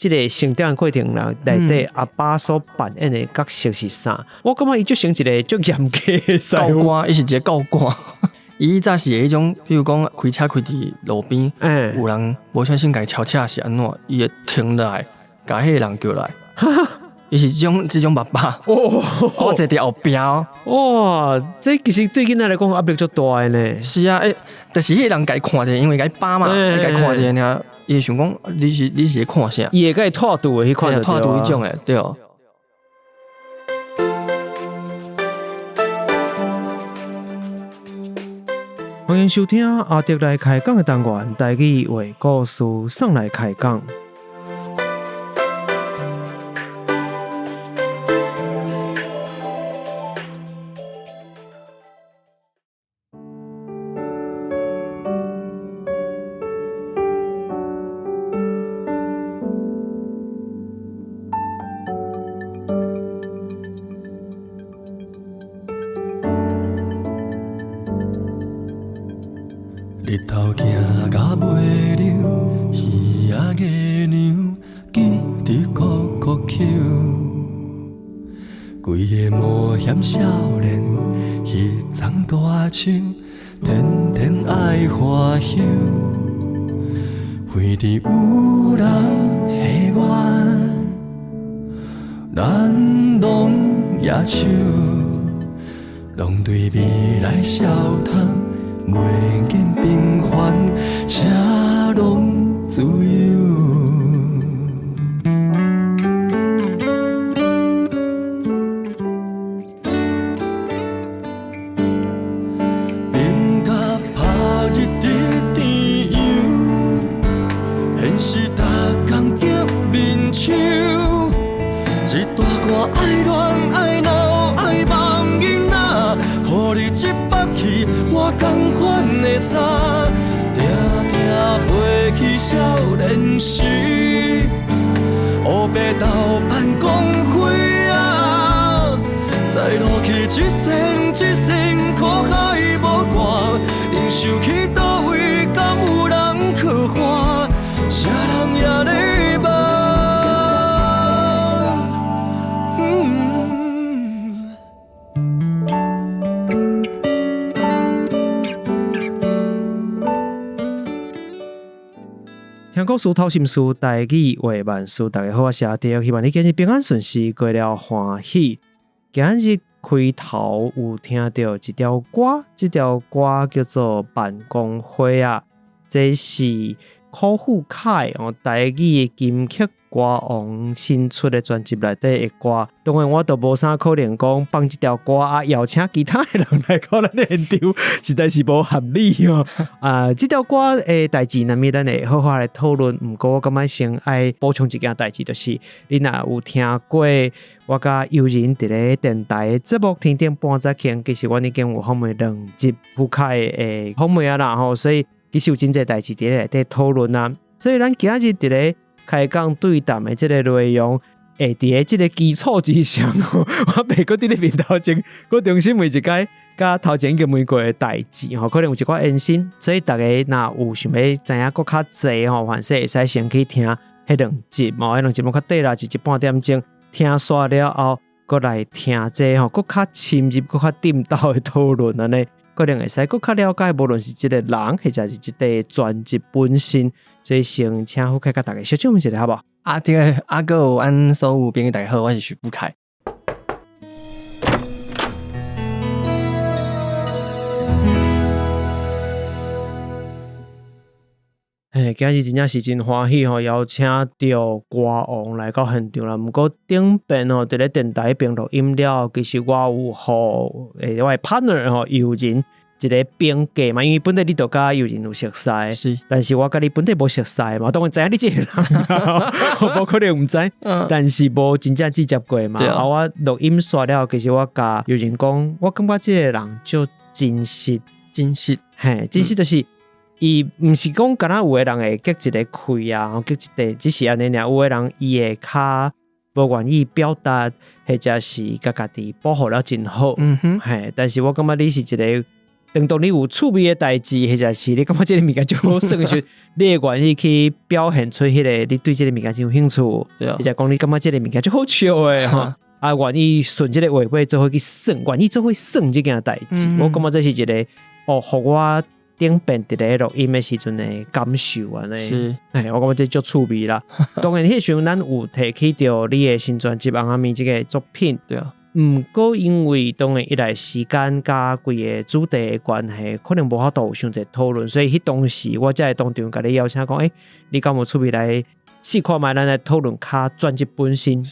這个成長過程內底阿爸所扮演的角色是啥？我感覺伊就成一个足嚴格的教官，伊是一个教官。伊以前是彼種，比如講開車開佇路邊，有人無小心共伊超車是按怎，伊會停落來，共彼個人叫來。伊是這種爸爸。哦，我坐佇後壁哦。哇，這其實對囡仔來講壓力足大的呢。是啊，欸，但是彼個人共伊看者，因為共伊扒嘛，共伊看者爾，伊會想講你是咧看啥？伊會共伊拖住的彼款，拖住彼種的，對。歡迎收聽阿德來開講的單元，台語話故事送來開講。日頭行甲尾凉，耳仔月娘记得苦苦求。规个冒险少年，彼丛大树，天天爱欢喜。非伫有人彼愿，咱拢举手，拢对未来笑谈，袂紧平凡，啥拢自由。冰甲晒日伫甜洋，现实逐工激面手，一大挂爱恋爱闹爱梦囡仔，予你这北去换仝款的衫，定定飞去少年时，乌白斗办公会啊，再落去一线一线苦海无挂，忍受去佗位，敢有人去看？啥人也咧望？聽故事、透心思，台語話萬事，大家好，我是阿德，希望你今日平安順遂，過了歡喜。今日開頭有聽著一條歌，這條歌叫做《辦公會》啊，這是許富凱哦，台語的金曲歌王新出的專輯內底的歌。當然，我都無啥可能講放這條歌啊，邀請其他的人來到咱的現場，實在是無合理哦。啊，這條歌的代誌，難免咱會好好來討論。毋過，我感覺先愛補充一件代誌，就是你若有聽過我佮友人佇咧電台的節目《天頂半早間》，其實阮已經有訪問兩集富凱的訪問啊啦吼，所以其實有真濟代誌佇咧內底討論啊。所以咱今日佇咧開講對談的這个內容，會佇咧這个基礎之上，我袂閣佇咧面頭前，閣重新問一擺，佮頭前已經問過的代誌吼，可能有一寡延伸，所以大家若有想欲知影閣較濟吼，凡勢會使先去聽彼兩集吼，彼兩集攏較短啦，一集半點鐘，聽煞了後，閣來聽這吼，閣較深入、閣較踮鬥的討論按呢，可能會使閣較了解，無論是這个人，或者是這個專輯本身。所以先請富凱佮大家小講一下，好無？阿德阿哥有按所有朋友大家好，我是許富凱。嘿，今日真正是真歡喜吼，邀請著歌王來到現場啦。毋過頂邊吼，佇咧電台彼邊錄音了後，其實我有予欸我的 partner 吼友人一個評價嘛，因為本底你就佮友人有熟似，但是我佮你本底無熟似嘛，當然知影你這個人，無可能毋知，但是無真正接觸過嘛。啊，我錄音煞了後，其實我佮友人講，我感覺這個人足真實，真實，嘿，真實就是。伊毋是講敢若有的人會激一個氣啊，激一個，只是按呢爾。有的人伊會較無願意表達，或者是共家己保護了真好。嗯哼，嘿，但是我感覺你是一個當當你有趣味的代誌，或者是你感覺這个物件足好耍的時陣，你會願意去表現出彼個你對這个物件真有興趣，或者講你感覺這个物件足好笑的吼，啊，願意順這个話尾做伙去耍，願意做伙耍這件代誌。我感覺這是一个哦，予我頂遍佇咧錄音的時陣的感受按呢。嘿，我感覺這足趣味啦。當然，彼時陣咱有提起著你的新專輯《尪仔暝》這个作品。毋過因為當然一來時間佮規个主題的關係，可能無法度有傷濟討論，所以彼當時我才會當場共你邀請講，欸，你敢有趣味來試看覓，咱來討論較專輯本身。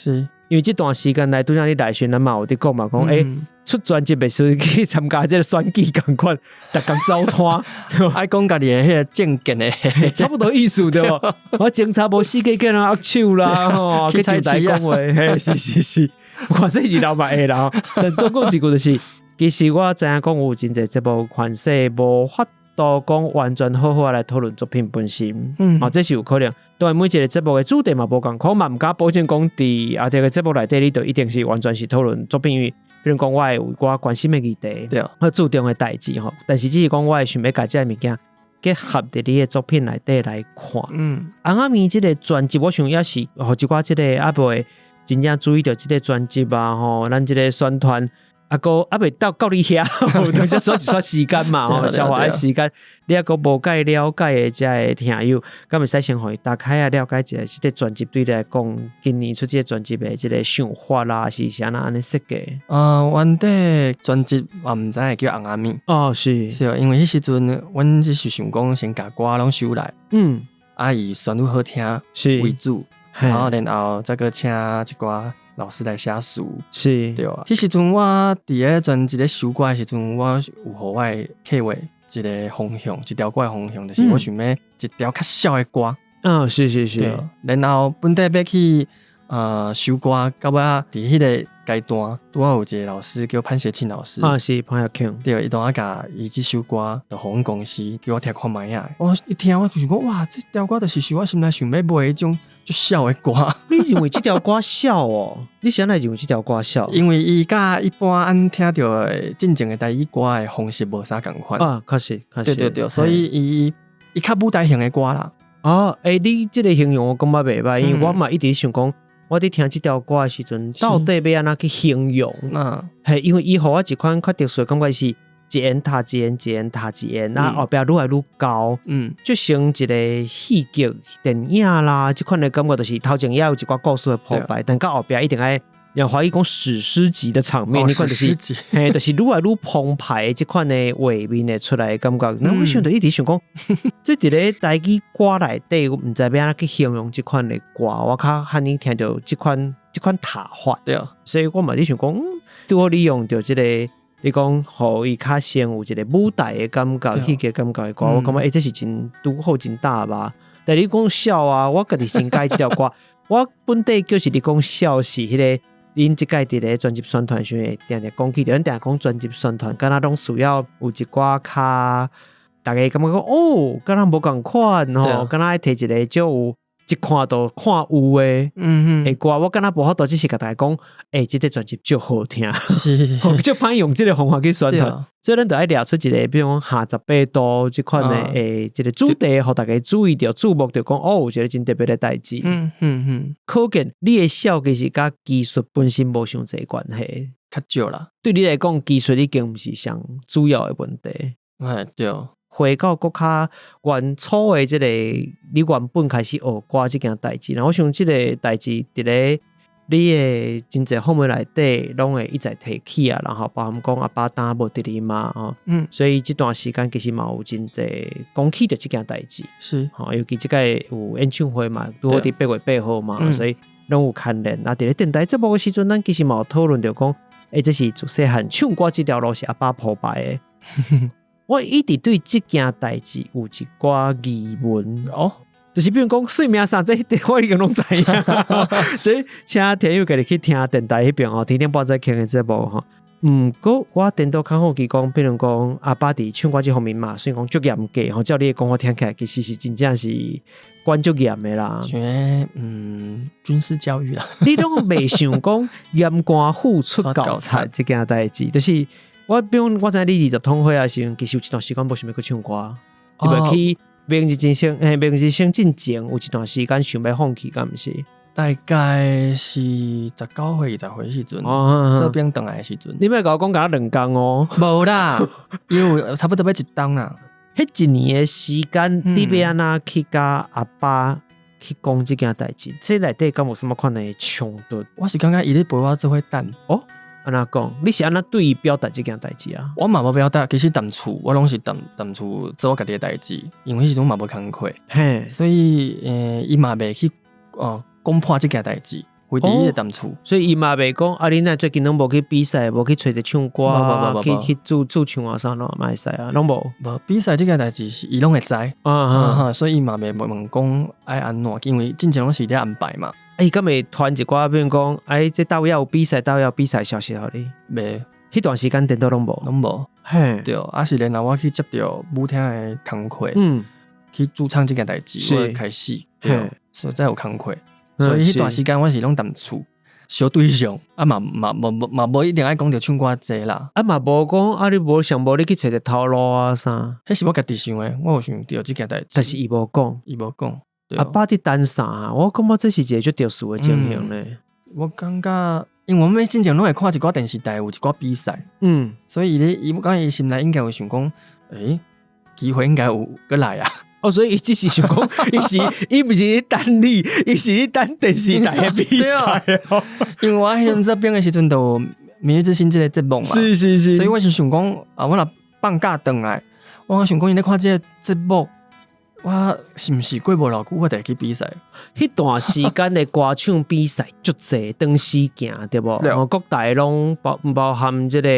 因為這段時間來，拄才你來時，咱嘛有佇講嘛，講欸，出專輯的時陣去參加這个選舉仝款，逐工走攤，愛講家己的彼个政見的，差不多意思對無？我警察無死過跟人握手啦，吼，去上台講話，嘿，是是是，看這是老嘛會啦。但總講一句就是，其實我知影講有真濟節目款式無法度講完全好好來討論作品本身，哦，這是有可能。當然每一个節目的主題嘛無仝款，嘛毋敢保證講佇啊這个節目內底，你就一定是完全是討論作品，因為比如講我會有我關心的議題，或注重的代誌吼。但是只是講我會想欲共這个物件結合佇你的作品內底來看。尪仔暝這个專輯，我想也是予一寡這个猶未真正注意著這个專輯啊吼，咱這个宣傳。啊，閣猶未到到你遐，有當時需要一撮時間嘛，吼，消化的時間，你猶閣無蓋了解的遮个聽友，敢會使先予伊打開來了解一下，這个專輯對你來講，今年出這个專輯的這个想法啦，是是按怎按呢設計？原底專輯嘛毋知會叫尪仔暝。哦，是。是，因為彼時陣，阮只是想講先共歌攏收來，啊，以旋律好聽為主，然後再閣請一寡老師來寫詞，對啊。彼時陣我佇咧專輯咧收歌的時陣，我有予我的客戶一个方向，一條歌的方向，就是我想欲一條較痟的歌。對，然後本底欲去收歌，到尾仔佇彼个階段，拄好有一个老師叫潘協慶老師。啊，是潘協慶。對，伊當下共伊這首歌就予阮公司叫我聽看覓仔。我一聽我就想講，哇，這條歌就是是我心內想欲賣彼種足痟的歌。你認為這條歌痟哦？你是按怎認為這條歌痟？因為伊佮一般咱聽著的進前的台語歌的方式無啥仝款。啊，確實，確實。對對對，所以伊較舞台型的歌啦。哦，欸，你這个形容我感覺袂䆀，因為我嘛一直想講，我佇聽這條歌的時陣，到底欲按怎去形容？嘿，因為伊予我一款較特殊的感覺是一言踏一言，一言踏一言，啊後壁愈來愈高，就像一个戲劇電影啦，這款的感覺就是頭前也有一寡故事的鋪排，但到後壁一定愛用華語講史詩級的場面，你看就是，嘿，就是愈來愈澎湃的這款的畫面會出來的感覺。那我想著一直想講，這佇咧台語歌內底，我毋知欲按怎去形容這款的歌，我較罕呢聽著這款踏法。所以我嘛咧想講，拄好你用著這个，你講予伊較先有一个舞台的感覺，戲劇感覺的歌，我感覺欸，這是真拄好真搭吧。但你講痟啊，我家己真佮意這條歌。我本底就是你講痟是彼个。恁這擺佇咧專輯宣傳時會定定講起，咱定講專輯宣傳，敢若攏需要有一寡較，逐家感覺講哦，敢若無仝款吼，敢若愛提一個足有一看就看有的的歌，我敢若無法度，只是共大家講，欸，這個專輯足好聽，足歹用這个方法去宣傳，所以咱就愛掠出一个，比如講下十八度這款的欸，一个主題，予大家注意著、注目著，講哦，有一个真特別的代誌。可見你的痟其實佮技術本身無傷濟關係，較少啦。對你來講，技術已經毋是上主要的問題。哎，對。回到閣較原初的這个，你原本開始學歌這件代誌，然後我想這个代誌佇咧你的真濟訪問內底，攏會一再提起啊，然後包含講阿爸擔無佇咧嘛，吼，所以這段時間其實嘛有真濟講起著這件代誌，吼，尤其這擺有演唱會嘛，拄好佇8月8號嘛，所以攏有牽連。啊，佇咧電台節目的時陣，咱其實嘛有討論著講，欸，這是自細漢唱歌這條路是阿爸鋪排的。我一直對這件代誌有一寡疑問就是比如講姓名啥，這我已經攏知影。這請聽友家己去聽電台彼邊吼，天頂半早聽的節目吼。毋過我顛倒較好奇講，比如講阿爸佇唱歌這方面嘛，雖然講足嚴格吼，照你的講法聽起來，其實是真正是管足嚴的啦。像軍事教育啦。你攏袂想講嚴官虎出狗賊這件代誌，就是。我比如我知影你二十通歲仔時陣，其實有一段時間無想欲閣唱歌，就袂去明日之星，嘿，明日之星進前有一段時間想欲放棄，敢毋是？大概是19歲、20歲時陣，做兵轉來的時陣。你欲共我講敢若2工哦？無啦，有差不多欲一冬啦。彼一年的時間，你欲按怎去佮阿爸去講這件代誌？這內底敢有啥物款的衝突？我是感覺伊咧陪我做伙等。哦，按怎講？你是按怎對伊表達這件代誌啊？我嘛無表達，其實踮厝我攏是踮厝做我家己的代誌，因為彼時陣嘛無工課，所以伊嘛袂去哦講破這件代誌，規直伊踮厝，所以伊嘛袂講啊！你若最近攏無去比賽，無去揣一個唱歌，去去駐駐唱啊啥攏嘛會使啊，攏無。無比賽這件代誌是伊攏會知，所以伊嘛袂問講愛按怎，因為進前攏是咧安排嘛。啊，伊敢會傳一寡，比如講，哎，這佗位有比賽，佗位有比賽消息予你？袂，彼段時間顛倒攏無，攏無。對，啊是然後我去接著舞廳的工課，去駐唱這件代誌，我開始，對，所以才有工課。所以彼段時間我是攏踮厝相對上，啊嘛嘛無嘛無一定愛講著唱歌濟啦，啊嘛無講啊你無想無你去揣一個頭路啊啥？彼是我家己想的，我有想著這件代誌，但是伊無講，伊無講。阿爸佇等啥？我感覺這是一個足特殊的情形呢。我感覺，因為我們進前攏會看一寡電視台有一寡比賽，所以伊咧伊講伊心內應該有想講，欸，機會應該有閣來啊。哦，所以伊只是想講，伊是伊毋是咧等你，伊是咧等電視台的比賽哦。因為我彼陣做兵的時陣，就有《明日之星》這個節目嘛，是是是。所以我是想講，啊，我若放假轉來，我想講伊咧看這個節目，我是毋是過無偌久，我就會去比賽？彼段時間的歌唱比賽足濟，當時行對無？各大攏包含這個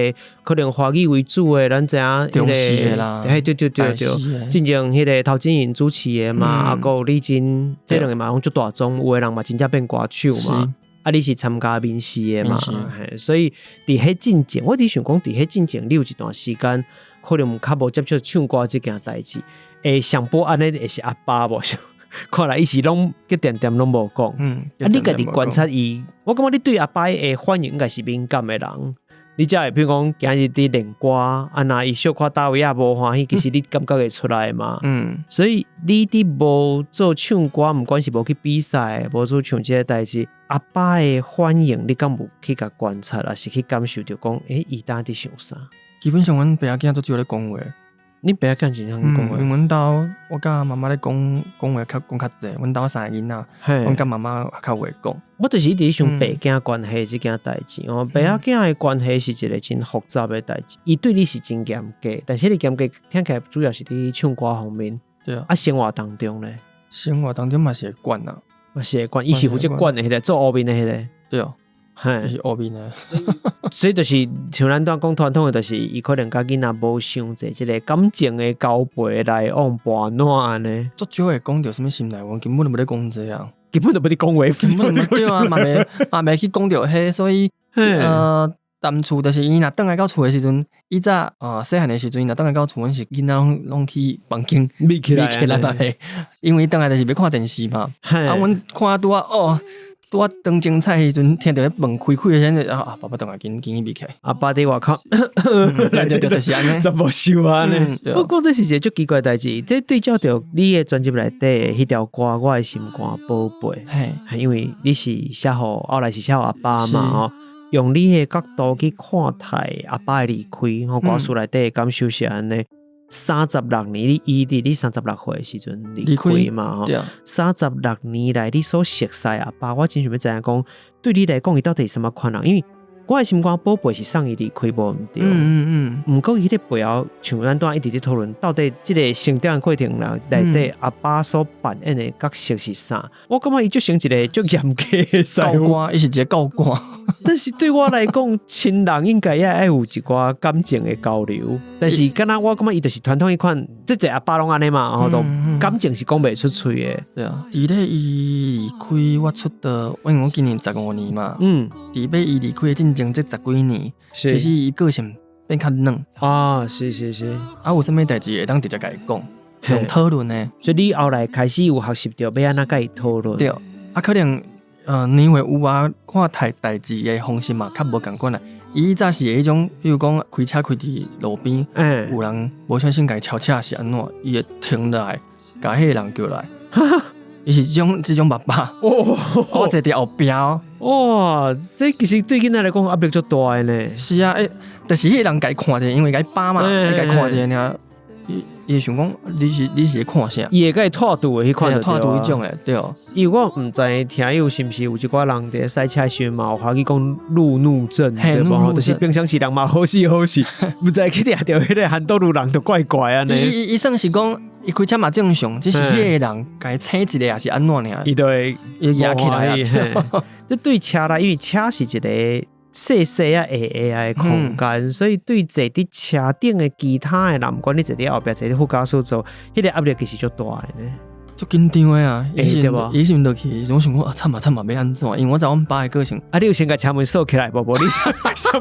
可能華語為主的，咱知影彼個啦，嘿對對對對，進前彼個陶晶瑩主持的嘛，啊，閣有李菁，這兩個嘛攏足大眾，有的人嘛真正變歌手嘛。啊，你是參加面試的嘛？所以佇彼進前，我佇想講，佇彼進前，你有一段時間可能較無接觸唱歌這件代誌。會上播按呢會是阿爸無？看來伊是攏閣恬恬攏無講。啊，你家己觀察伊，我感覺你對阿爸的反應應該是敏感的人。你才會比如講，今日佇練歌，啊，若伊小可佗位仔無歡喜，其實你感覺會出來嘛。所以你佇無做唱歌，毋管是無去比賽，無做唱這個代誌，阿爸的反應，你敢有去共觀察，抑是去感受著講，欸，伊當佇想啥？基本上，阮爸仔囝足少咧講話。你爸仔囝真正講話？因為阮兜我佮媽媽咧講講話較講較濟，阮兜三個囡仔，阮佮媽媽較有話講。我就是一直想爸囝關係這件代誌哦，爸仔囝的關係是一個真複雜的代誌。伊對你是真嚴格，但是彼個嚴格聽起來主要是佇唱歌方面。對啊。啊，生活當中咧？生活當中嘛是會管啊，嘛是會管，伊是負責管的彼個，做烏面的彼個。對啊。嘿，是烏面的，所以就是像咱拄講傳統的，就是伊可能佮囡仔無傷濟這個感情的交陪來往伴暖按呢。足少會講著啥物心內話，根本就無咧講這啊，根本就無咧講話，根本對啊，嘛袂嘛袂去講著彼，所以踮厝就是伊若轉來到厝的時陣，以早細漢的時陣，伊若轉來到厝，阮是囡仔攏攏去房間匿起來，匿起來嘛袂，因為轉來就是欲看電視嘛，啊，阮看拄仔哦。拄仔當精彩彼陣，聽著彼門開開的時陣，啊，爸爸轉來緊緊去匿起來。阿爸佇外口，對對對，就是按呢，全部收按呢。不過這是一個足奇怪代誌，這對照著你的專輯內底彼條歌，我的心肝寶貝。嘿，因為你是寫予後來是寫予阿爸嘛吼，用你的角度去看待阿爸的離開，吼，歌詞內底的感受是按呢。36年，你伊佇你36歲的時陣離開嘛？吼，三十六年來，你所熟似阿爸，我真想欲知影講，對你來講，伊到底是啥物款人？因為我的心肝寶貝是送伊離開無毋對。毋過伊彼個背後，像咱拄仔一直佇討論，到底這個成長過程內內底阿爸所扮演的角色是啥？我感覺伊就成一個足嚴格的教官，伊是一個教官。但是對我來講，親人應該也愛有一寡感情的交流。但是敢若我感覺伊就是傳統彼款，這個阿爸攏按呢嘛，吼，都感情是講袂出喙的。對啊，佇咧伊離開我出道，因為我今年15年嘛。佇欲伊離開的進前這十幾年，其實伊個性變較軟。啊，是是是。啊，有啥物代誌會當直接共伊講，用討論的。所以你後來開始有學習著欲按怎共伊討論。對，啊，可能年歲有啊，看待代誌的方式嘛較無仝款啦。伊早是彼種，比如講開車開佇路邊，有人無小心共伊超車是按怎，伊會停落來，共彼個人叫來。伊是這種爸爸。我坐佇後壁哦。哇，這其實對囡仔來講壓力足大的呢。是啊，就是彼個人共伊看者，因為共伊扒嘛，伊共伊看者爾。伊會想講，你是咧看啥？伊會共伊拖住的彼款，拖住彼種的，對。因為我毋知聽友是毋是有一寡人佇咧駛車時陣嘛有懷疑講路怒症，對無？就是平常時人嘛好勢好勢，毋知去掠著彼個韓道路人就怪怪按呢。伊算是講，伊開車嘛正常，只是彼個人共伊請一下抑是按怎爾，伊就會伊壓起來啊。這對車內，因為車是一個細細仔狹狹仔的空間，所以對坐佇車頂的其他的人，毋管你坐佇後壁，坐佇副駕駛座，彼個壓力其實足大的呢。足緊張的啊！欸，對無？伊時陣落去，我想講啊，慘啊慘啊，欲按怎？因為我知阮爸的個性。啊，你有先共車門鎖起來無？無你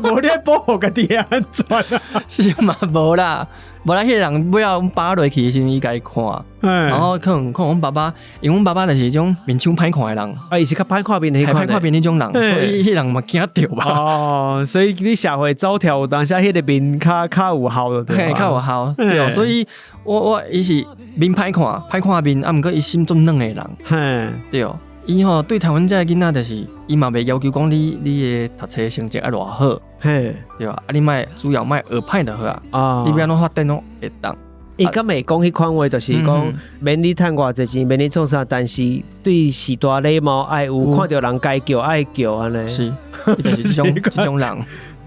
無你愛保護家己的安全啊？是嘛無啦，無啦，彼個人尾仔阮爸落去的時陣，伊共伊看，然後可能看阮爸爸，因為阮爸爸就是彼種面相歹看的人。啊，伊是較歹看面彼款，歹看面彼種人，所以彼人嘛驚著吧。哦，所以你社會走跳有當時，彼個面較較有效就對。嘿，較有效，對，所以我伊是面歹看，歹看面，啊，毋過伊心足軟的人。對，伊吼對台灣這个囡仔就是，伊嘛袂要求講你的讀冊成績愛偌好，對吧？啊，你莫主要莫學歹就好啊。你欲按怎發展攏會當。伊敢會講彼款話，就是講免你趁偌濟錢，免你創啥，但是對序大禮貌愛有，看著人該叫愛叫按呢。是，伊就是這種人。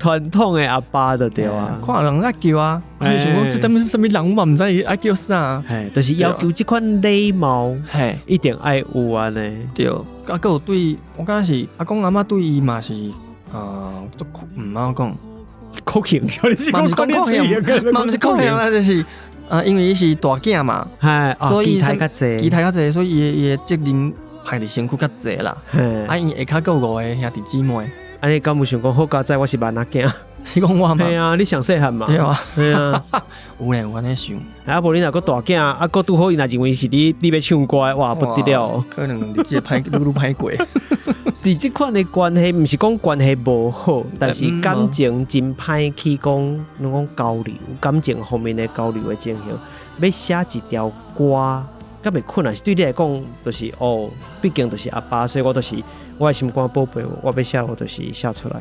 傳統的阿爸就對啊。看人愛叫啊，你想講這啥物啥物人，我嘛毋知伊愛叫啥。嘿，就是要求這款禮貌，一定愛有按呢。對，啊，閣有對，我感覺是阿公阿嬤對伊嘛是，足毋按怎講，酷刑，你是講酷刑，嘛毋是酷刑啊，就是啊，因為伊是大囝嘛，所以期待較濟，期待較濟，所以伊的責任排佇身軀較濟啦。啊，因下跤閣有五個兄弟姊妹。啊，你敢有想講好佳哉，我是萬仔囝？你講我嘛？嘿啊，你上細漢嘛？對啊，嘿啊，有咧，有按呢想。啊，無你若閣大囝，啊，閣拄好伊若認為是你欲唱歌，哇，不得了！可能日子歹，愈愈歹過。佇這款的關係，毋是講關係無好，但是感情真歹去講，攏講交流，感情方面的交流的情形，欲寫一條歌，敢會困難？是對你來講，就是哦，畢竟就是阿爸，所以我就是我的心肝寶貝，我欲寫我就是寫出來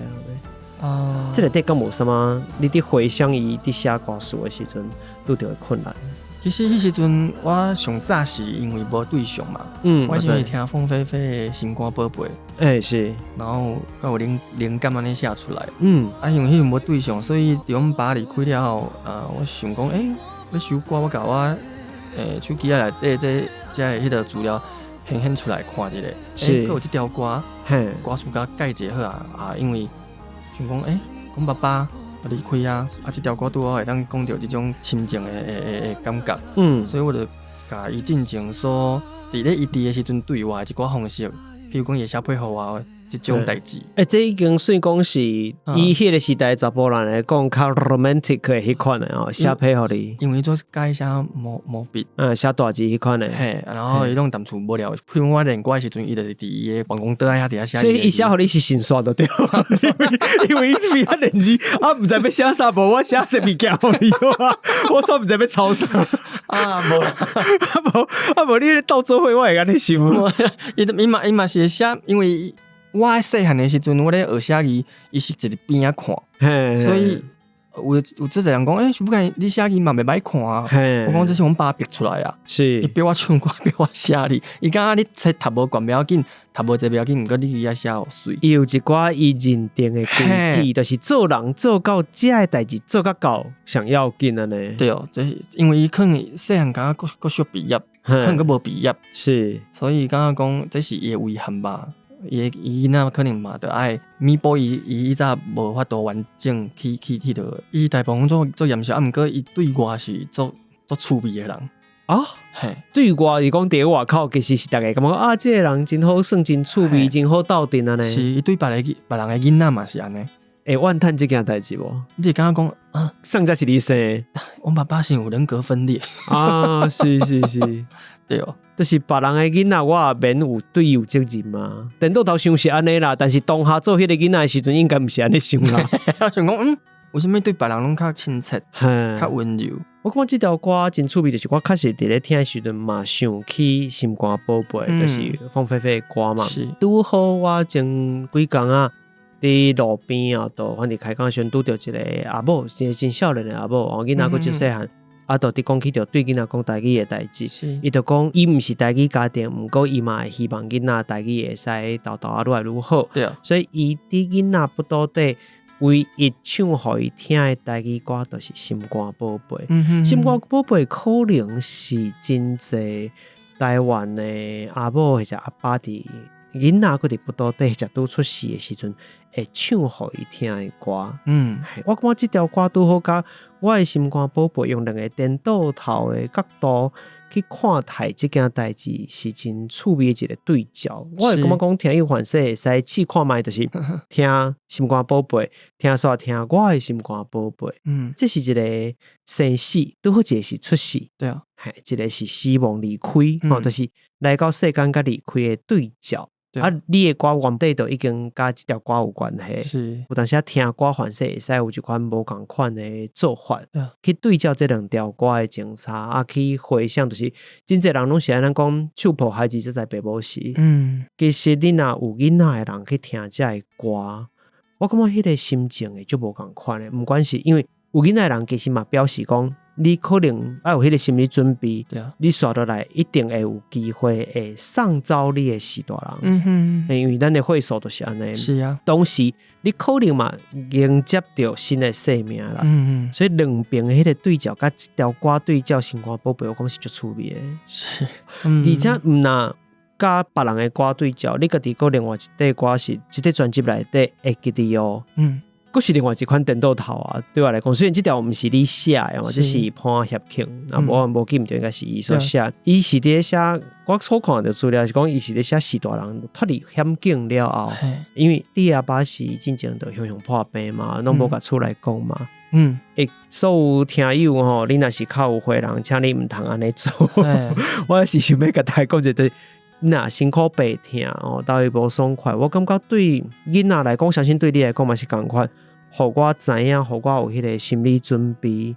啊。這內底敢無啥物？你佇回想伊佇寫歌詞的時陣，拄著的困難。其實彼時陣我上早是因為無對象嘛，我是聽鳳飛飛的《心肝寶貝》，欸是，然後閣有靈感按呢寫出來，啊因為彼陣無對象，所以佇阮爸離開了後，啊我想講，欸，欲首歌我共我手機仔內底這个彼個資料顯現出來看一下，欸，閣有這條歌，歌詞共改一下好啊，啊因為想講，欸，阮爸爸離開啊，啊，這條歌拄好會當講著這種親情的感覺，所以我就共伊進前所佇咧伊佇的時陣對話的一寡方式，譬如講伊會寫批予我這種代誌。欸，這已經算講是以彼個時代查埔人來講較 romantic 的彼款的哦，寫批予你。因為伊做喜歡寫毛筆，寫大字彼款的。嘿，然後伊攏踮厝無聊，譬如我練歌的時陣，伊就是佇伊的辦公桌仔遐佇遐寫。所以伊寫予你是順紲就對，因為伊邊仔練字，啊，毋知欲寫啥，無我寫這物件予你啊，我煞毋知欲抄啥。啊，無啦，啊無，啊無，你咧鬥做伙，我會按呢想。伊嘛是會寫，因為我細漢的時陣，我咧學寫字，伊是坐佇邊仔看，所以有足濟人講，欸，不然你寫字嘛袂歹看啊。我講這是阮爸逼出來啊，是，伊逼我唱歌，逼我寫字。伊感覺你冊讀無懸袂要緊，讀無濟袂要緊，毋過你字仔寫予媠。伊有一寡伊認定的規矩，就是做人做到這个代誌做較到上要緊按呢。對哦，這是因為伊可能細漢感覺閣俗畢業，可能閣無畢業，是，所以感覺講這是伊的遺憾吧。伊伊囡仔可能嘛，著愛彌補伊伊以前無法度完整去彼落。伊大部分做嚴肅，啊，毋過伊對外是足足趣味的人。啊，嘿，對外是講佇外口其實是逐家感覺啊，這個人真好耍，真趣味，真好鬥陣按呢。是，伊對別個別人的囡仔嘛是按呢。會怨嘆這件代誌無？你會感覺講啊，啥才是你生的？阮爸爸是有人格分裂啊，是是是。對哦，就是別人的囡仔，我也免有對伊有責任嘛。顛倒頭想是按呢啦，但是當下做彼個囡仔的時陣，應該毋是按呢想啦。想講嗯，為啥物對別人攏較親切、較溫柔？我感覺這條歌真趣味，就是我確實佇咧聽的時陣嘛，想起心肝寶貝，就是鳳飛飛的歌嘛。拄好我前幾工啊，佇路邊啊，就反正開講時陣拄著一個阿某，一個真少年的阿某，哦，囡仔閣真細漢，啊，就佇講起著對囡仔講台語的代誌，伊就講伊毋是台語家庭，毋過伊嘛會希望囡仔台語會使沓沓仔愈來愈好。所以伊佇囡仔腹肚底唯一唱予伊聽的台語歌，就是心肝寶貝。心肝寶貝可能是真濟台灣的阿母或者阿爸佇囡仔閣佇腹肚底，或者拄出世的時陣，會唱予伊聽的歌。我感覺這條歌拄好佮我的心肝寶貝用兩个顛倒頭的角度去看待這件代誌，是真趣味的一個對照。我會感覺講聽友凡勢會使試看覓，就是聽心肝寶貝，聽煞聽我的心肝寶貝。這是一個生死，拄好一個是出世，嘿，一個是死亡離開，吼，就是來到世間佮離開的對照。啊，你的歌原底就已經佮這條歌有關係。有當時仔聽歌凡勢會使有一款無仝款的做法，去對照這兩條歌的精彩，啊，去回想，就是真濟人攏是按呢講，手抱孩子才知爸母死。其實你若有囡仔的人去聽這个歌，我感覺彼個心情會足無仝款的。毋管是因為有囡仔的人，其實嘛表示講，你可能愛有彼個心理準備，你紲落來一定會有機會會送走你的序大人。因為咱的歲數就是按呢。同時你可能嘛迎接著新的生命啦。所以兩邊的彼個對照，佮這條歌對照心肝寶貝，我感覺是足趣味的。而且毋若佮別人的歌對照，你家己閣另外一塊歌是這塊專輯內底會記得哦。閣是另外一款顛倒頭啊！對我來講，雖然這條毋是你寫的嘛，這是潘協慶，啊，無無記毋著應該是伊所寫。伊是佇咧寫，我所看著資料是講，伊是咧寫序大人脫離險境了後，因為你阿爸是進前就雄雄破病嘛，攏無共厝內講嘛。欸，所有聽友吼，你若是較有歲人，請你毋通按呢做。我是想欲共大家講一個，若身苦病疼哦，兜伊無爽快，我感覺對囡仔來講，相信對你來講嘛是仝款。予我知影，予我有彼個心理準備，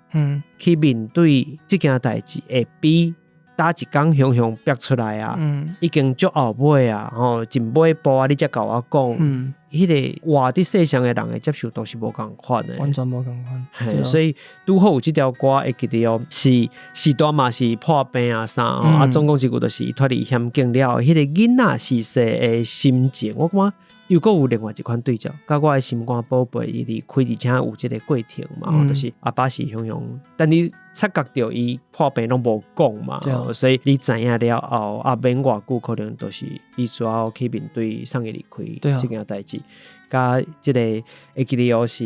去面對這件代誌，會比早一工雄雄逼出來啊，已經足後尾啊，吼，真尾步啊，你才共我講，彼個活佇世上的人的接受度是無仝款的，完全無仝款。嘿，所以拄好有這條歌會記得哦，是序大嘛是破病啊啥，啊，總共一句就是脫離險境了後，彼個囡仔序細的心情，我感覺又閣有另外一款對照，佮我的心肝寶貝伊離開，而且有這個過程嘛，就是阿爸是雄雄，但你察覺著伊破病攏無講嘛，所以你知影了後，啊，免偌久可能就是伊需要去面對送伊離開這件代誌，佮這個會記得哦是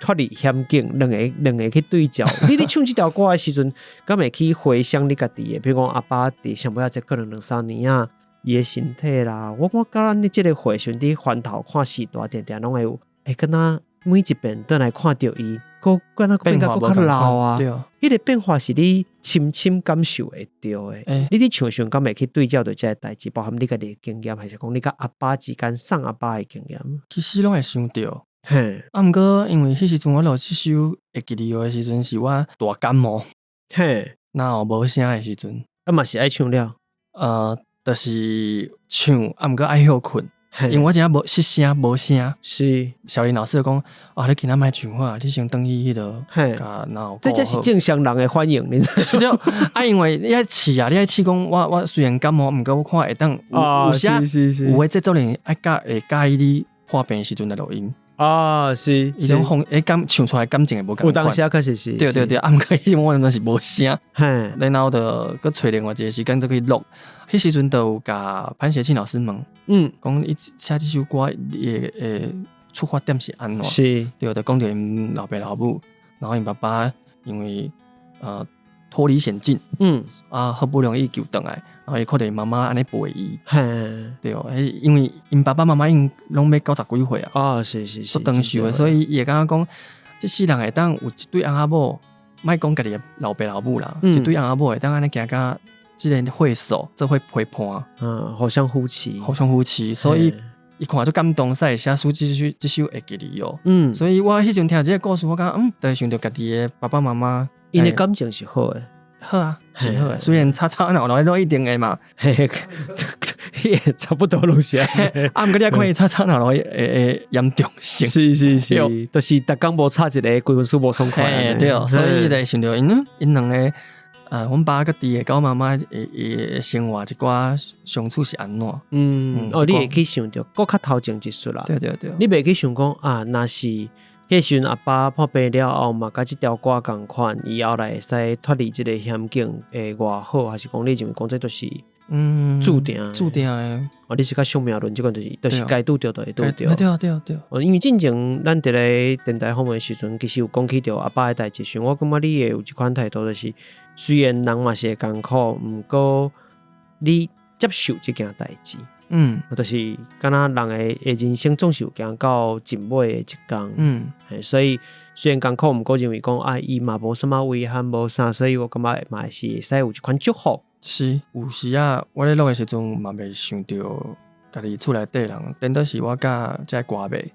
脫離險境，兩個兩個去對照。你佇唱這條歌的時陣，敢會去回想你家己的，比如講阿爸佇上尾仔這可能兩三年啊，伊的身體啦，我感覺咱這個歲時佇翻頭看序大，定定攏會有，欸，敢若每一遍轉來看著伊，閣敢若變甲閣較老啊。彼個變化是你深深感受會著的。你佇唱的時陣，敢會去對照著這個代誌，包含你家己的經驗，還是講你佮阿爸之間送阿爸的經驗？其實攏會想著。啊，毋過因為彼時陣我錄這首會記得的時陣，是我大感冒，然後無聲的時陣，啊嘛是愛唱了。就是唱，啊，毋過愛歇睏，因為我真正無失聲，無聲。小林老師就講，啊，你今仔莫唱好，你先轉去彼落，然後這才是正常人的反應，你知對，啊，因為你愛試啊，你愛試講，我雖然感冒，毋過我看會當有啥有的製作人愛佮會佮意你破病的時陣來錄音。伊種風，欸，感唱出來感情會無仝款。有當時確實是。對對對，啊，毋過彼時陣我完全是無聲。然後就閣揣另外一個時間再去錄。彼時陣就有共潘協慶老師問，講伊寫這首歌伊的出發點是按怎？對，就講著𪜶老爸老母，然後𪜶爸爸因為脫離險境，啊，好不容易救轉來，然後伊看著伊媽媽按呢陪伊，對哦，因為𪜶爸爸媽媽𪜶攏欲九十幾歲啊，足長壽的，所以伊會感覺講，這世人會當有一對翁仔某，莫講家己的老爸老母啦，一對翁仔某會當按呢行甲這个會所做伙陪伴，互相扶持，互相扶持，所以伊看足感動，才會寫出這首會記得哦。所以我彼陣聽這个故事，我感覺就會想著家己的爸爸媽媽，𪜶的感情是好的。好啊，是好的。雖然吵吵鬧鬧，攏一定會嘛。嘿嘿，差不多攏是按呢。啊，毋過你愛看伊吵吵鬧鬧的嚴重性。是是是，就是逐工無吵一个，規身軀無爽快。對，所以就會想著𪜶𪜶兩个，阮爸佮佇个佮阮媽媽的生活一寡相處是按怎？哦，你會去想著，閣較頭前一出啦。對對對。你袂去想講啊，若是彼時陣阿爸破病了後嘛，佮這條歌仝款，伊後來會使脫離這个險境會偌好，還是講你認為講這就是注定注定的。哦，你是較宿命論，這款就是該拄著就會拄著。對啊對啊對。哦，因為進前咱佇咧電台訪問的時陣，其實有講起著阿爸的代誌時，我感覺你會有這款態度，就是雖然人嘛是會艱苦，毋過你接受這件代誌。就是敢若人的人生總是有行到盡尾的一工。所以雖然艱苦，毋過認為講啊，伊嘛無啥物遺憾，無啥，所以我感覺嘛是會使有一款祝福。是，有時啊，我咧錄的時陣嘛袂想著家己厝內底人，顛倒是我佮這个歌迷。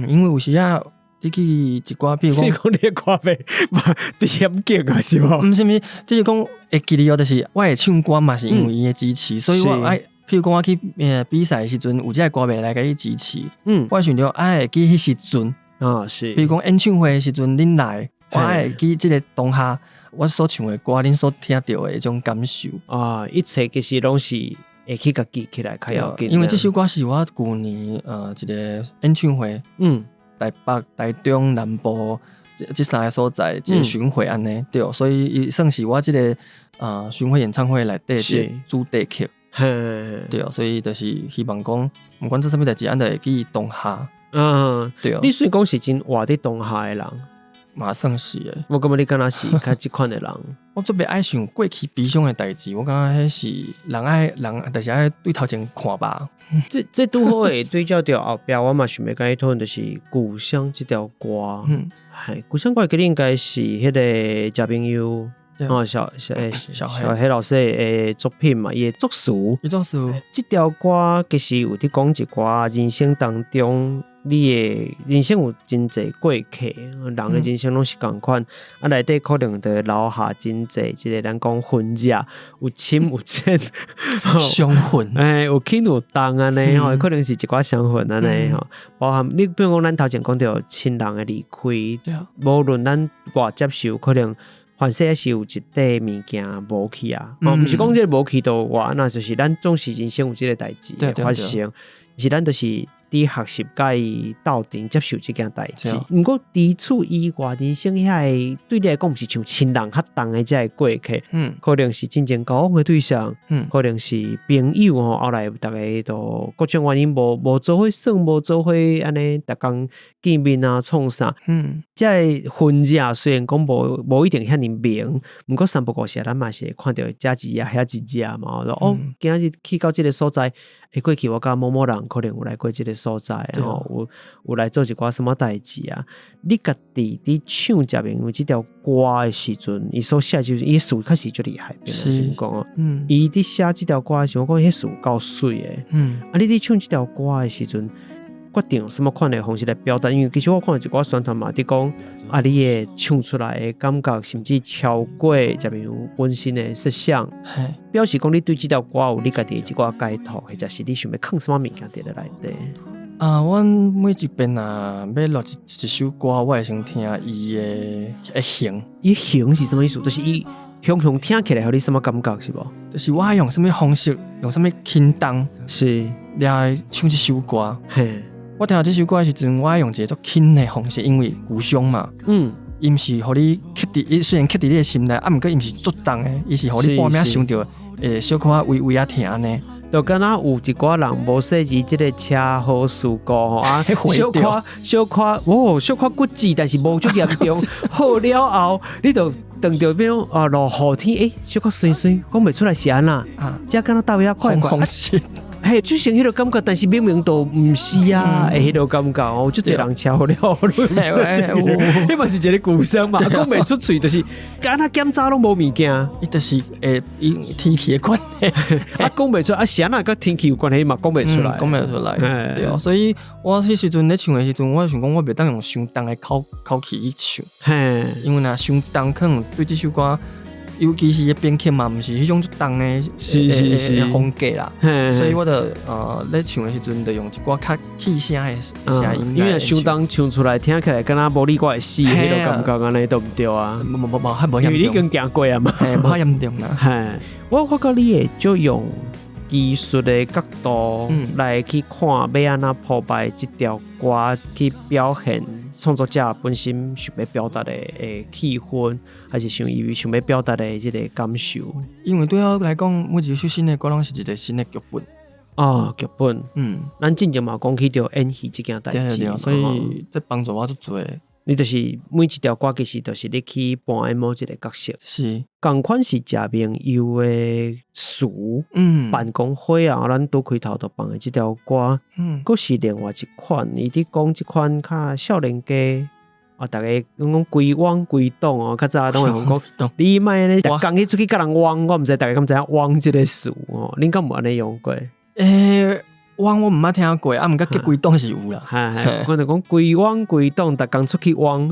因為有時啊，你去一寡，比如講，你講你的歌迷嘛佇險境啊，是無？毋是毋是，就是講會記得哦，就是我會唱歌嘛，是因為伊的支持，所以我愛，譬如講我去比賽的時陣，有這个歌迷來共你支持，我想著愛會記彼時陣，比如講演唱會的時陣，恁來，我愛會記這个當下。我所唱的歌，恁所聽著的彼種感受啊，一切其實攏是會去共記起來較要緊。因為這首歌是我舊年一个演唱會，台北、台中、南部這三个所在一个巡迴按呢，對，所以伊算是我這个巡迴演唱會內底的主題曲，對，所以就是希望講，毋管做啥物代誌，咱都會記當下。對。你雖然講是真活佇當下的人。嘛算是的，我感覺你敢若是較這款的人。我特別愛想過去悲傷的代誌，我感覺彼是人愛人，就是愛對頭前看吧。這拄好會對照著後壁，我嘛想欲共你討論，就是《故鄉》這條歌。係《故鄉》歌其實應該是彼个謝明佑哦，小小小黑老師的作品嘛，伊的作詞。伊作詞。這條歌其實有佇講一寡人生當中。你的人生有真濟過客，人的人生攏是仝款，啊內底可能就會留下真濟，這个咱講痕跡，有深有淺，傷痕，欸，有輕有重按呢吼，可能是一寡傷痕按呢吼，包含你比如講咱頭前講著親人的離開，無論咱偌接受，可能凡勢抑是有一塊物件無去啊，哦，毋是講這个無去就偌按怎，就是咱總是人生有這个代誌發生，是咱就是佇學習共伊鬥陣接受這件代誌。毋過除此以外，人生遐个對你來講，毋是像親人較重的這个過客，可能是真正交往的對象，可能是朋友吼。後來逐家都各種原因無做伙耍，無做伙按呢，逐工見面啊，創啥？這个痕跡雖然講無一定遐爾明，毋過三不五時，咱嘛是會看著遮一隻遐一隻嘛。哦，今仔日去到這个所在，欸，過去我佮某某人可能有來過這个所在吼，有來做一寡啥物代誌啊？你家己佇唱謝明佑這條歌的時陣，伊所寫就是伊詞確實足厲害，憑良心講哦。伊佇寫這條歌的時陣，我講彼詞有夠媠的。啊，你佇唱這條歌的時陣，決定用啥物款的方式來表達？因為其實我看一寡宣傳嘛，佇講啊，你會唱出來的感覺，甚至超過謝明佑本身的設想，表示講你對這條歌有你家己的一寡解讀，或者是你想欲囥啥物物件佇咧內底。啊，阮每一遍若欲錄一首歌，我會先聽伊的形。伊形是啥物意思？就是伊雄雄聽起來，予你啥物感覺是無？就是我愛用啥物方式，用啥物輕重來唱這首歌。我聽這首歌的時陣，我愛用一個足輕的方式，因為故鄉嘛。伊毋是予你刻佇，伊雖然刻佇你的心內，啊，毋過伊毋是足重的，伊是予你半暝想著會小可微微仔疼按呢。就敢若有一寡人無細膩這个車禍事故吼啊，小可小可哦，小可骨折，但是無足嚴重。好了後，你就當著變啊落雨天，欸，小可媠媠，講袂出來是按怎？這敢若佗位仔怪怪。嘿，出現彼個感覺，但是明明都毋是啊，會彼個感覺哦，足濟人超了，彼嘛是一個舊傷嘛，講袂出喙，就是敢若檢查攏無物件，伊就是會因天氣的關係，啊講袂出，啊是按怎佮天氣有關係嘛，講袂出來，講袂出來，對啊，所以我彼時陣咧唱的時陣，我想講我袂當用傷重的口口氣去唱，因為若傷重，可能對這首歌，尤其是編曲嘛，毋是彼種足重的風格啦，所以我就咧唱的時陣，就用一寡較氣聲的聲音。因為傷重唱出來聽起來敢若無你我會死，彼個感覺按呢都毋對啊。無無無，較無因為你已經行過啊嘛，無遐嚴重啦。嘿，我發覺你會足用技術的角度來去看，欲按怎鋪排這條歌去表現創作者本身想欲表達的氣氛，還是想伊想欲表達的這個感受。因為對我來講，每一首新的歌攏是一個新的劇本。哦，劇本。咱之前嘛講起著演戲這件代誌，所以這幫助我足濟。你就是每一條歌，其實就是你去扮演某一個角色。仝款是食明油的詞，辦公會啊，咱拄開頭就放的這條歌，閣是另外一款。伊佇講這款較少年家，啊，逐家攏講規枉規擋哦，較早攏會講，你莫按呢，逐工去出去佮人枉，我毋知逐家敢知影枉這個詞哦，恁敢有按呢用過？枉我毋捌聽過，啊，毋過結規擋是有啦。係，我就講規枉規擋，逐工出去枉，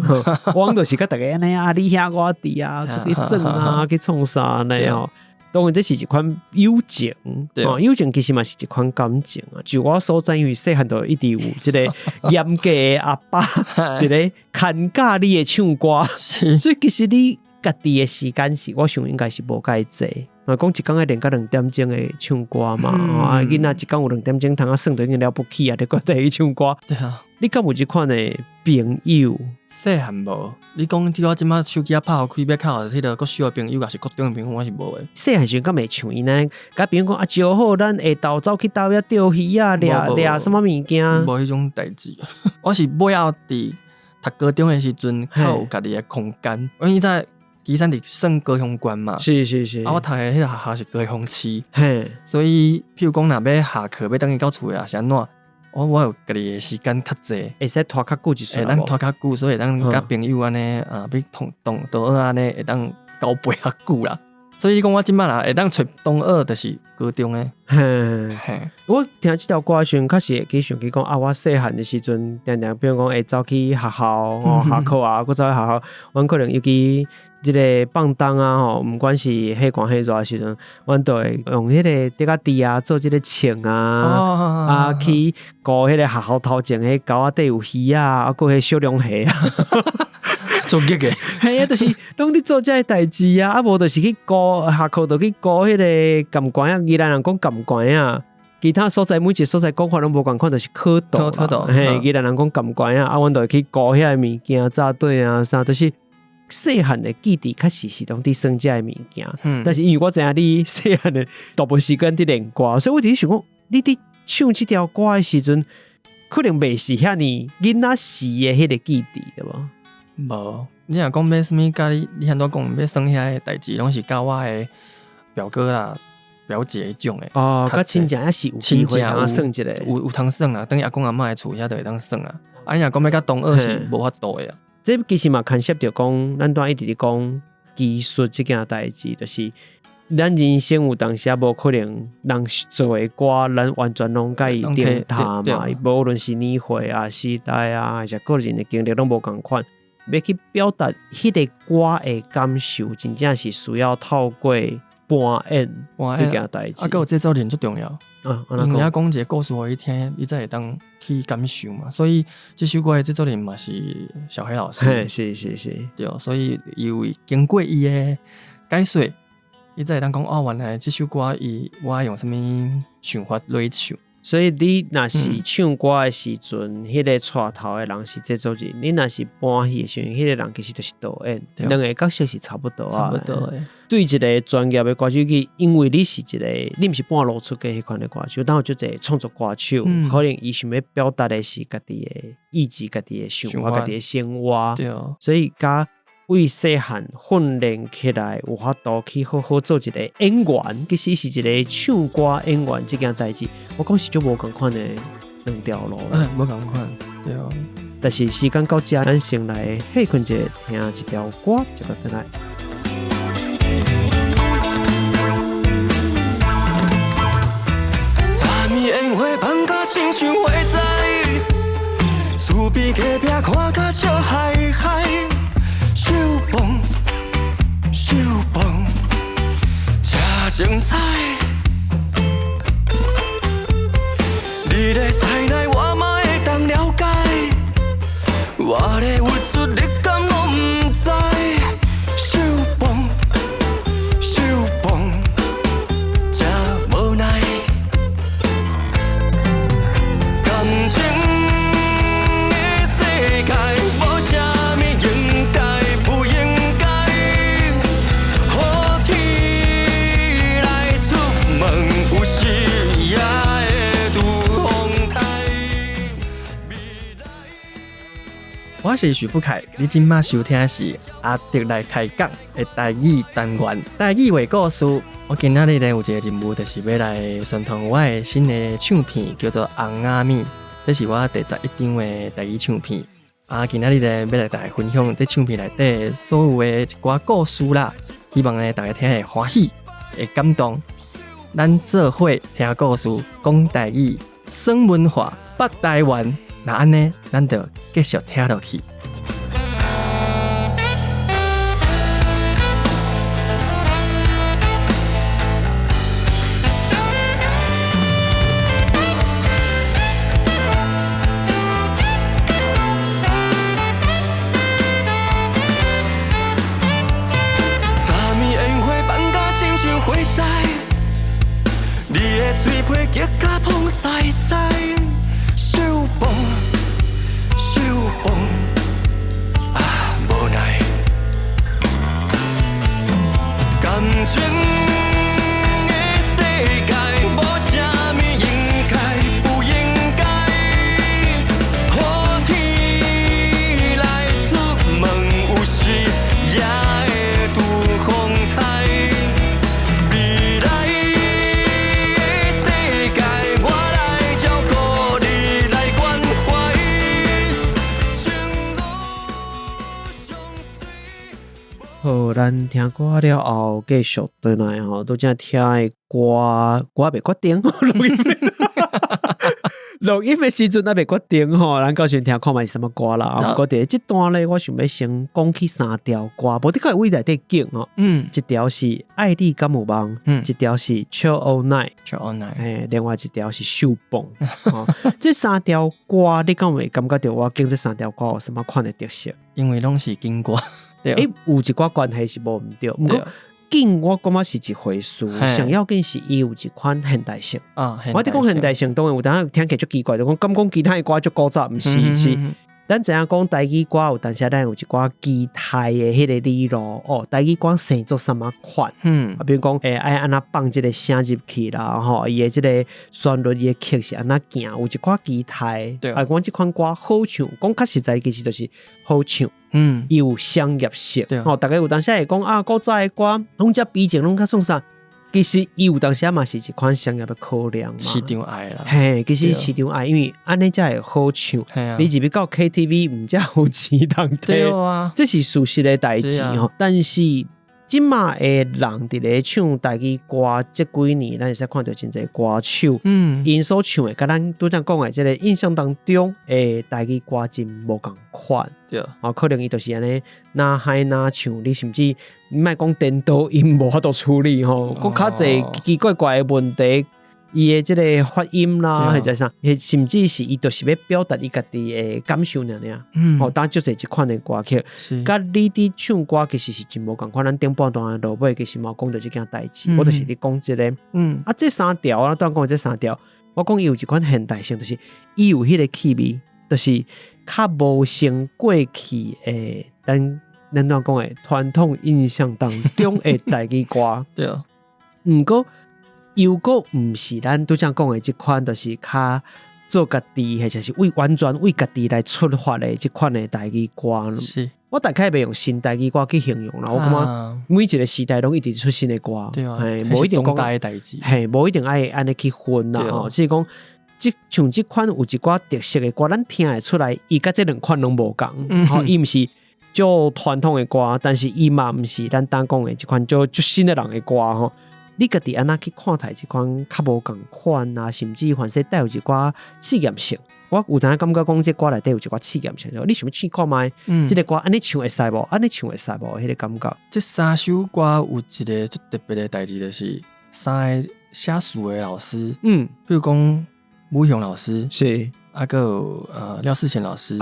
枉就是佮逐家按呢啊，你遐我佇啊，出去耍啊，去創啥按呢吼。當然這是一款友情，哦，友情其實嘛是一款感情啊。就我所知，因為細漢就一直有這個嚴格的阿爸佇咧牽教你的唱歌，所以其實你家己的時間是，我想應該是無介濟。啊，講一工愛練到兩點鐘的唱歌嘛，啊，囡仔一工有兩點鐘通啊耍，就已經了不起啊！你閣綴去唱歌，對啊，你敢有這款的朋友？細漢無，你講對我這馬手機仔拍予開，欲敲彼個國小的朋友，抑是國中的朋友，我是無的。細漢時陣敢會像𪜶按呢？佮朋友講啊，招好，咱下晝走去佗位仔釣魚啊，掠掠啥物物件？無彼種代誌。我是尾後佇讀高中的時陣，較有家己的空間。因為在旗山佇算高雄縣嘛，啊，我讀的彼個學校是高雄市，所以譬如講，若欲下課欲轉去到厝的，抑是按怎，我有家己的時間較濟，會使拖較久一撮，會當拖較久，所以會當佮朋友按呢啊，欲同同學按呢，會當交陪較久啦。所以講我這擺若會當揣同學，就是高中的。我聽這條歌的時陣，確實會去想起講啊，我細漢的時陣，定定比如講會走去學校，吼下課啊，閣走去學校，阮可能尤其這個放冬啊吼，毋管是彼寒彼熱的時陣，阮都會用彼個竹仔枝啊做這個銃啊，啊去顧彼個學校頭前彼溝仔底有魚啊，啊閣彼小龍蝦啊。足激的，嘿啊，就是攏佇做這个代誌啊，啊無就是去顧下課就去顧彼個甘瓜仔，宜蘭人講甘瓜仔，其他所在每一個所在講法攏無仝款，就是蝌蚪啦。嘿，宜蘭人講甘瓜仔，啊，阮就會去顧遐個物件，紮隊啊啥，就是細漢的記憶，確實是攏佇耍這个物件。但是因為我知影你細漢的大部分時間佇練歌，所以我佇咧想講，你佇唱這條歌的時陣，可能袂是遐爾囡仔時的彼個記憶，對無？無，你若講欲啥物佮你，你按怎講欲耍遐个代誌，攏是佮我的表哥啦、表姐彼種的。哦，佮親戚也是有機會通耍一下，有通耍啦，轉去阿公阿嬤的厝遐就會當耍啊。啊，你若講欲佮同學是無法度的啊。這其實嘛牽涉著講，咱拄仔一直佇講技術這件代誌，就是咱人生有當時仔無可能人做的歌，咱完全攏共伊頂頭嘛。無論是年歲啊、時代啊，還是個人的經歷，攏無仝款。欲去表達彼個歌的感受，真正是需要透過扮演這件代誌。啊，閣有製作人足重要。啊，因為講一個故事予伊聽，伊才會當去感受嘛。所以這首歌的製作人嘛是小黑老師。嘿，是是是，對，所以伊有經過伊的解說，伊才會當講哦，原來這首歌伊我愛用啥物想法來唱。所以你若是唱歌的時陣，彼個帶頭的人是製作人；你若是搬戲的時陣，彼個人其實就是導演。兩個角色是差不多啊。差不多的。對一個專業的歌手去，因為你是一個，你毋是半路出家彼款的歌手，但有足濟創作歌手，可能伊想欲表達的是家己的意志、家己的想法、家己的生活。對。所以佮為細漢訓練起來，有法度去好好做一個演員，其實是一個唱歌演員這件代誌，我講是足無仝款的兩條路。嗯，無仝款，對啊。但是時間到這，咱先來歇睏一下，聽一條歌，就閣轉來。昨暝煙火放甲親像火災，厝邊隔壁看甲笑嗨嗨。秀蹦秀蹦，真精彩。你的师奶我嘛會當了解，我的鬱卒你敢攏毋知？秀蹦秀蹦，真無奈。感情的世界，無啥物應該不應該。雨天來出門，有時也會拄風台。我是許富凱，你這馬收聽的是阿迪來開講的台語單元，台語話故事。我今仔日咧有一個任務，就是欲來宣傳我的新的唱片，叫做《尪仔物》，這是我第11張的台語唱片。啊，今仔日咧欲來大家分享這唱片內底所有的一寡故事啦，希望咧大家聽會歡喜，會感動。咱做伙聽故事，講台語，耍文化，北台灣。那按呢，咱就繼續聽落去。昨暝煙火放甲親像火災，你的喙皮激甲膨屎屎，秀蹦秀蹦啊，無奈。感情的世界，無啥物應該不應該。雨天來出門，有時也會拄風台。未來的世界，我來照顧你，來關懷。情路相隨。好，咱聽歌了後，繼續轉來吼，拄才聽的歌，歌未決定，錄音的時陣還未決定吼，咱到時聽看覓是啥物歌啦。啊，毋過佇這段咧，我想欲先講起三條歌，無的確位內底揀吼。一條是《愛你敢有夢》，一條是《Chill All Night》， Chill All Night，嘿，另外一條是《秀蹦》。這三條歌，你敢會感覺著我揀這三條歌有啥物款的特色？因為攏是經歌。欸，有一寡關係是無毋對，毋過緊我感覺是一回事，上要緊是伊有一款現代性。我佇講現代性，當然有當聽起來足奇怪，就講敢講其他的歌足古早，毋是是。咱知影講台語歌有當時咱有一寡期待的彼個理路哦，台語歌生做啥物款？啊，比如講，愛按怎放這個聲入去啦，吼，伊的這個旋律，伊的曲是按怎行，有一寡期待。啊，講這款歌好唱，講較實在，其實就是好唱。伊有商業性。吼，大家有當時會講啊，古早的歌攏遮比前攏較創啥？其實伊有當時嘛是一款商業的考量嘛。市場愛啦。嘿，其實市場愛，因為按呢才會好唱。你入去到 KTV 毋才有錢通聽。這是事實的代誌吼。但是這馬的人佇咧唱台語歌，這幾年咱會使看著真濟歌手，𪜶所唱的，佮咱拄才講的這個印象當中的台語歌真無仝款。哦，可能伊就是按呢，哪嗨哪唱，你甚至你莫講顛倒音無法度處理吼，閣較濟奇奇怪怪的問題，伊的這個發音啦，或者啥，甚至是伊就是欲表達伊家己的感受爾爾。吼，當足濟這款的歌曲，佮你佇唱歌其實是真無仝款。咱頂半段落尾其實嘛有講著這件代誌，我就是佇講這個。啊，這三條我拄講這三條，我講伊有一款現代性，就是伊有彼個氣味，就是較無像過去的咱咱怎講的傳統印象當中的台語歌。毋過又閣毋是咱拄才講的這款，就是較做家己，或者是為完全為家己來出發的這款的台語歌。我大概袂用新台語歌去形容啦，我感覺每一個時代攏一直出新的歌，嘿，無一定講的代誌，嘿，無一定愛按呢去分啦，吼，只是講這像這款有一寡特色的歌，咱聽會出來，伊佮這兩款攏無仝，吼，伊毋是足傳統的歌，但是伊嘛毋是咱當講的這款足足新的人的歌吼。你家己按怎去看待這款較無仝款啊？甚至凡說帶有一寡試驗性，我有當感覺講這歌內底有一寡試驗性，你想欲試看覓？這個歌按呢唱會使無？按呢唱會使無？彼個感覺。這三首歌有一個足特別的代誌，就是三個寫詞的老師，比如講武雄老師啊，閣有廖世賢老師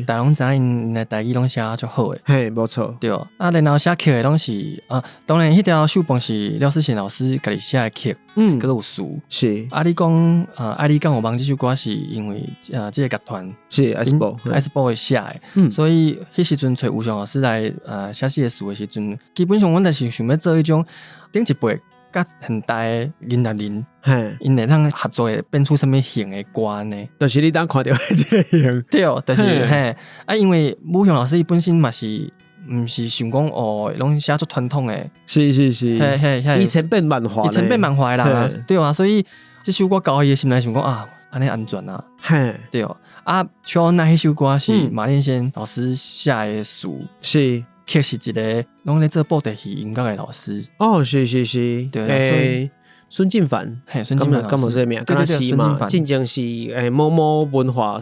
大家攏知影𪜶的台語攏寫足好的，嘿，無錯，對。啊，然後寫曲的攏是啊，當然彼條秀崩是廖世賢老師家己寫的曲，閣有詞。啊，你講愛你敢有夢這首歌是因為這個樂團是艾斯波艾斯波寫的，所以彼時陣揣吳雄老師來寫這個詞的時陣，基本上阮就是想欲做彼種頂一輩佮現代的囡仔人，𪜶會當合作會變出啥物型的歌呢？就是你當看著這個型，對，就是嘿啊，因為武雄老師伊本身嘛是毋是想講哦，攏寫足傳統的，嘿嘿嘿，伊千變萬化，伊千變萬化的人，對啊，所以這首歌交伊的心內想講啊，按呢安全啊，對啊，像那彼首歌是馬念先老師寫的詞，曲是一個攏咧做布袋戲音樂的老師。哦，是是是，對，所以孫進凡，嘿，孫進凡，敢有這個名？對對對，孫進凡，進前是某某文化，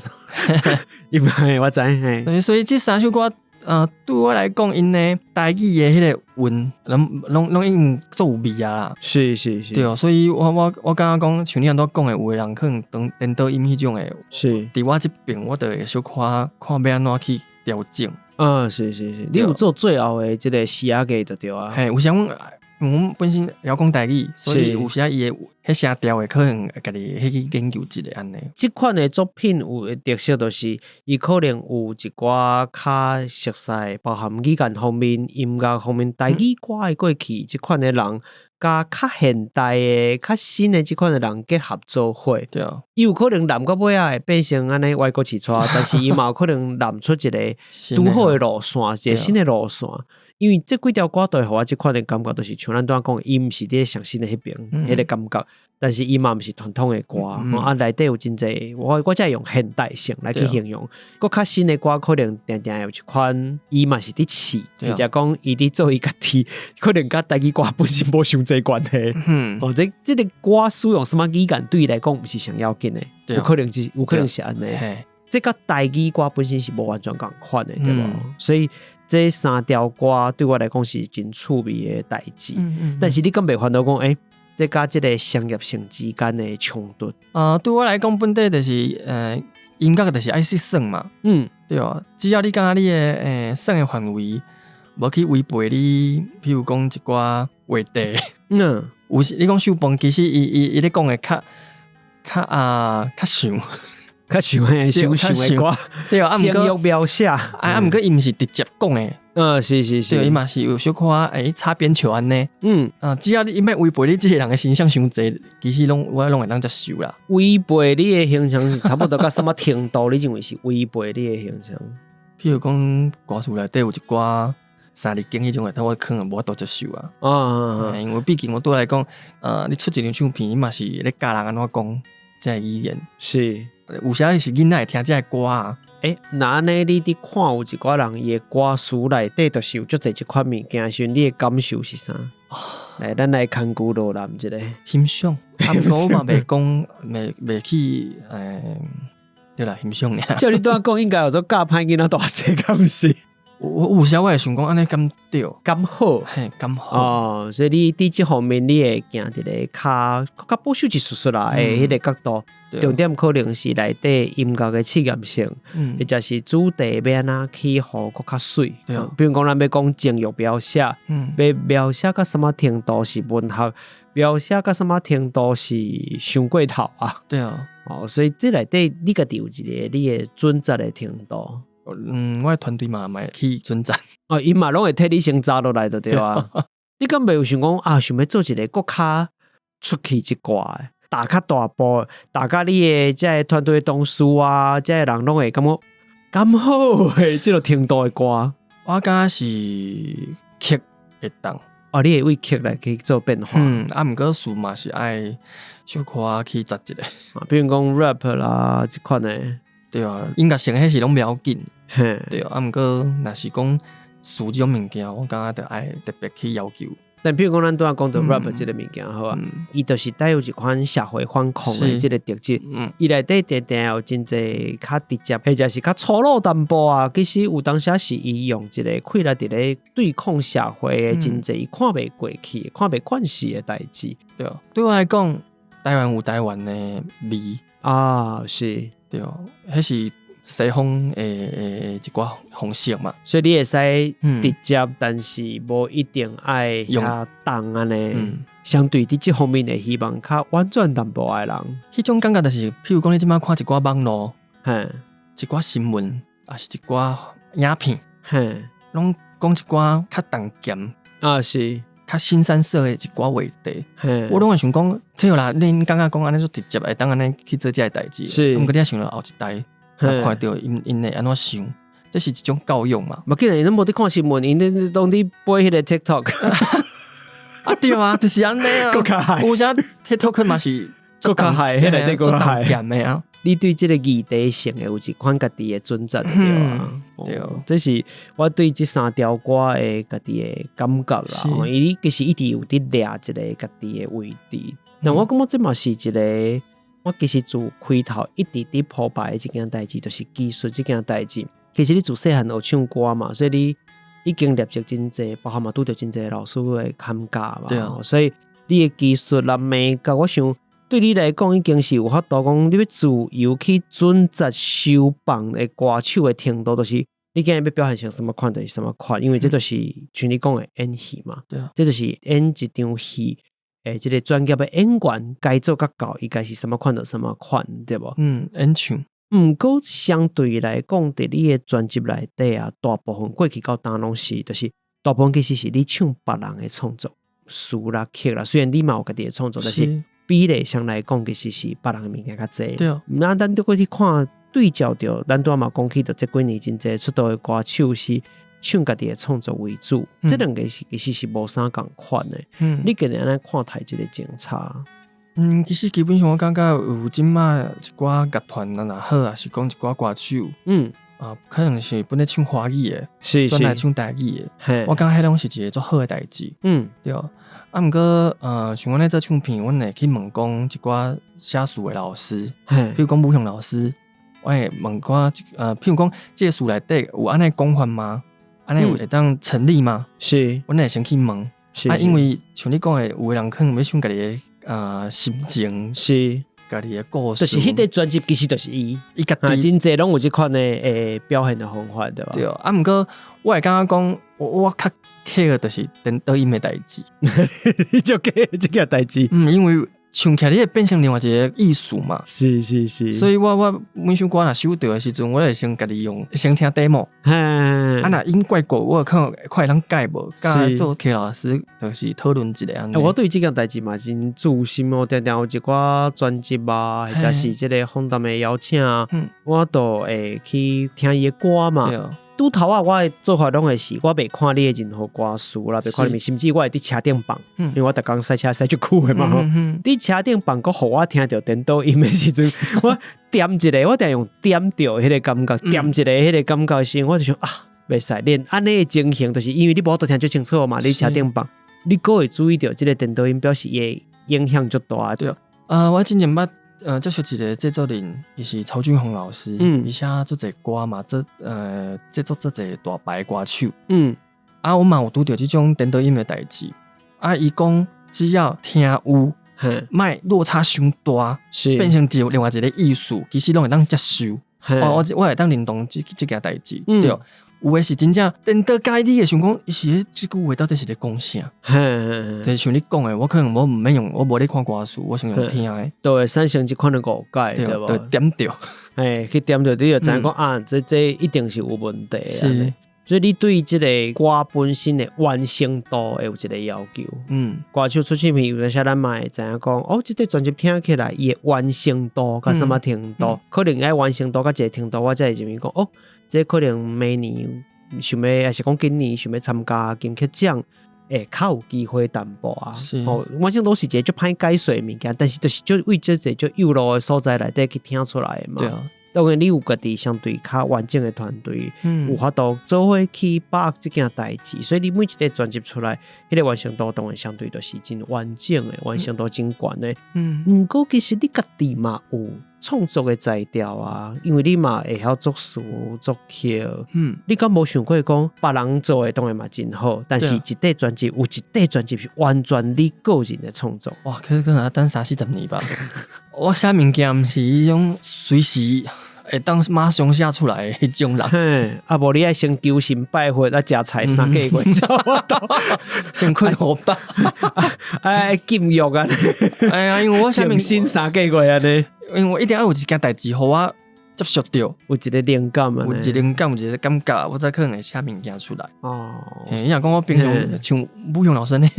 一般我知嘿。對，所以這三首歌，對我來講，𪜶的台語的彼個韻，攏攏攏已經足有味啊啦。對哦，所以我感覺講，像你按怎講的，有的人可能當顛倒音彼種的，佇我這邊，我就會小可看欲按怎去調整。啊，是是是，你有做最後的這個時仔嘅就對啊。嘿，有時阮阮本身會曉講台語，所以有時伊的彼聲調會可能會家己去研究一下按呢。這款的作品有的特色，就是伊可能有一寡較熟悉，包含語言方面、音樂方面、台語歌的過去，這款的人，佮較現代的、較新的這款的人結合做伙。伊有可能濫到尾仔會變成按呢歪歌刺跩，但是伊嘛有可能濫出一個拄好的路線，一個新的路線。因為這幾條歌都會予我這款的感覺，就是像咱拄仔講，伊毋是佇咧上新的彼爿，彼個感覺，但是伊嘛毋是傳統的歌，啊內底有真濟，我才會用現代性來去形容。閣較新的歌，可能定定有一款，伊嘛是佇試，或者講伊佇做伊家己，可能佮台語歌本身無傷濟關係。哦，這個歌使用啥物語言對伊來講毋是上要緊的，有可能是有可能是按呢。這佮台語歌本身是無完全仝款的，對無？所以這三條歌對我來講是真趣味的代誌。但是你敢袂煩惱講，欸，這佮這個商業性之間的衝突？對我來講，本底就是音樂就是愛識耍嘛。對哦，只要你感覺你的耍的範圍無去違背你，譬如講一寡話題。有時你講秀崩，其實伊咧講的較較啊較像。較像嘿，像像的歌，對啊，情欲描寫，啊，毋過伊毋是直接講的，是是是，對，伊嘛是有小可擦邊球按呢，啊，只要你莫違背你這個人的形象傷濟，其實攏我攏會當接受啦。違背你的形象是差不多到啥物程度？你認為是違背你的形象？譬如講歌詞內底有一寡三字經彼種的，我可能無法度接受啊。因為畢竟我對我來講，你出一張唱片，你嘛是咧教人按怎講這個語言。有時是囡仔會聽這個歌啊。欸，若按呢，你佇看有一寡人伊的歌詞內底，就是有足濟這款物件的時陣，你的感受是啥？來，咱來牽牛羅南一下。欣賞，啊，毋過我嘛袂講，袂去，對啦，欣賞爾。照你拄仔講，應該有做教歹囡仔大細，敢毋是？我有時我會想講，按呢敢對？敢好？嘿，敢好。哦，所以你佇這方面，你會行一個較較保守一絲絲啦，的彼個角度。重點可能是內底音樂的試驗性，或者是主題欲按怎去予閣較媠。比如講，咱欲講情欲描寫，欲描寫到啥物程度是文學，描寫到啥物程度是傷過頭啊？哦，所以這內底你家己有一個你的準則的程度。我的團隊嘛會去準則。哦，𪜶嘛攏會替你先查落來就對啊。你敢袂有想講啊？想欲做一個閣較出去一掛的？踏較大步，踏甲你的這个團隊同事啊，這个人攏會感覺敢好的這个程度的歌。我感覺是曲會當。哦，你會為曲來去做變化。嗯，啊，毋過詞嘛是愛小可去雜一下。啊，比如講 rap 啦，這款的。對啊，音樂性彼是攏袂要緊。對啊，毋過若是講詞這種物件，我感覺著愛特別去要求。但比如講，咱拄仔講著 rap 這个物件好啊，伊就是帶有一款社會反抗的這个特質。伊內底定定有真濟較直接，或者是較粗魯淡薄啊。其實有當時是伊用一个氣力佇咧對抗社會的真濟伊看袂過去、看袂慣勢的代誌。對啊，對我來講，台灣有台灣的味啊，是。對，彼是西方的一寡方式嘛，所以你會使直接，但是無一定愛遐重按呢。相對佇這方面的希望較婉轉淡薄的人，彼種感覺就是，譬如講你這擺看一寡網路，一寡新聞，抑是一寡影片，攏講一寡較重鹹啊，是。較腥羶色的一寡話題，我攏會想講，對啦，恁感覺講按呢足直接，會當按呢去做這个代誌，毋過你想著後一代，看著𪜶𪜶會按怎想，這是一種教育嘛。無緊，𪜶攏無佇看新聞，𪜶咧攏佇播彼个 TikTok。啊對啊，就是按呢啊。閣較害有啥 TikTok 嘛是閣較害，彼內底閣較害鹹的啊。你對這个議題性的有一款家己的準則對啊？對，這是我對這三條歌的家己的感覺啦。伊其實一直有佇掠一个家己的位置，但我感覺這嘛是一个，我其實自開頭一直佇鋪排的這件代誌，就是技術這件代誌。其實你自細漢學唱歌嘛，所以你已經練習真濟，包含嘛拄著真濟老師的看教嘛。所以你的技術啦、美感，我想對你來講已經是有法度講，你欲自由去準則收放的歌手的程度，就是你今日欲表現成啥物款，就是啥物款，因為這就是像你講的演戲嘛。這就是演一場戲，這个專業的演員該做甲到，伊該是啥物款就啥物款，對無？嗯，演唱。毋過相對來講，佇你的專輯內底啊，大部分過去到今攏是，就是大部分其實是你唱別人的創作詞啦曲啦，雖然你嘛有家己的創作，但是比例上來講，其實是別人的物件較濟。那咱都過去看對照著，咱拄仔嘛講起，著這幾年真濟出道的歌手是唱家己的創作為主，這兩个是其實是無啥仝款的。你個人按呢看待這个政策？嗯，其實基本上我感覺有這馬一寡樂團若好，抑是講一寡歌手，啊，可能是本來唱華語的，轉來唱台語的，我感覺彼攏是一個足好的代誌。對。啊，毋過，像阮咧做唱片，阮會去問講一寡寫詞的老師，譬如講武雄老師，我會問講，譬如講這个詞內底有按呢講法嗎？按呢有會當成立嗎？阮會先去問。啊，因為像你講的，有的人可能欲唱家己的心情，家己的故事，就是彼个專輯其實就是伊，伊家己真濟攏有這款的表現的方法，對吧？對啊，毋過我會感覺講，我較 care 就是顛倒音的代誌，你就 care 這件代誌。嗯，因為唱起來你會變成另外一個藝術嘛。所以我每首歌若收著的時陣，我會先家己用，先聽 demo。啊，若音怪過，我可能看會當改無，佮做 K 老師就是討論一下按呢。我對這件代誌嘛真注心哦，定定有一寡專輯啊，或者是這个訪談的邀請，我都會去聽伊的歌嘛。拄頭仔我的做法攏會是，我袂看你的任何歌詞啦，袂看你，甚至我會佇車頂放，因為我逐工駛車駛足久的嘛吼。佇車頂放，閣予我聽著顛倒音的時陣，我點一个，我定用點著彼个感覺，點一个彼个感覺時，我就想啊，袂使連按呢的情形，就是因為你無法度聽足清楚嘛，你車頂放，你閣會注意著這个顛倒音，表示伊的影響足大。對，我之前捌接觸一个製作人，伊是曹俊宏老師，伊寫足濟歌嘛，做製作足濟大牌歌手，啊，我嘛有拄著這種顛倒音的代誌，啊，伊講只要聽有，莫落差傷大，變成一另外一个藝術，其實攏會當接受，我會當認同這件代誌，對。有的是真正顛倒共你會想講，伊是咧這句話到底是咧講啥？就是像你講的，我可能我毋免用，我無咧看歌詞，我先用聽的，都會產生這款的誤解，對無？對，點著，去點著，你就知影講啊，這一定是有問題。所以你對這個歌本身的完成度會有一個要求。歌手出唱片有陣時咱嘛會知影講，哦，這個專輯聽起來伊的完成度佮啥物程度，可能愛完成度佮一個程度，我才會認為講，哦，這可能明年想欲，抑是講今年想欲參加金曲獎，會較有機會淡薄啊。哦，完成度是一個足歹解說的物件，但是就是就為這個足幼路的所在內底去聽出來的嘛。當然，你有家己相對較完整的團隊，有法度做伙去把握這件代誌，所以你每一個專輯出來，彼個完成度當然相對就是真完整的，完成度真懸的。毋過其實你家己嘛有創作的才調啊，因為你嘛會曉作詞作曲。你敢無想過講別人做的當然嘛真好，但是一塊專輯有一塊專輯是完全你個人的創作。哇，可能要等三四十年吧。我寫物件毋是彼種隨時會當馬上寫出來的彼種人。嘿，啊無你愛先求神拜佛，啊食菜3個月才有法度，先睏予飽。哎，禁欲啊！哎呀，因為我寫物靜心3個月按呢，因為我一定愛有一件代誌予我接觸著，有一個靈感啊，有一個靈感，有一個感覺，我才可能會寫物件出來。嘿，你若講我平常像武雄老師按呢，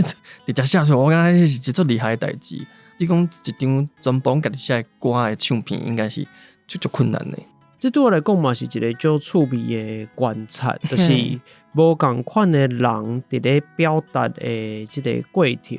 直接寫出來，我感覺彼是一足厲害的代誌。你講一張全部攏家己寫的歌的唱片，應該是足足困難的。這對我來講嘛是一個足趣味的觀察，就是無仝款的人佇咧表達的這個過程。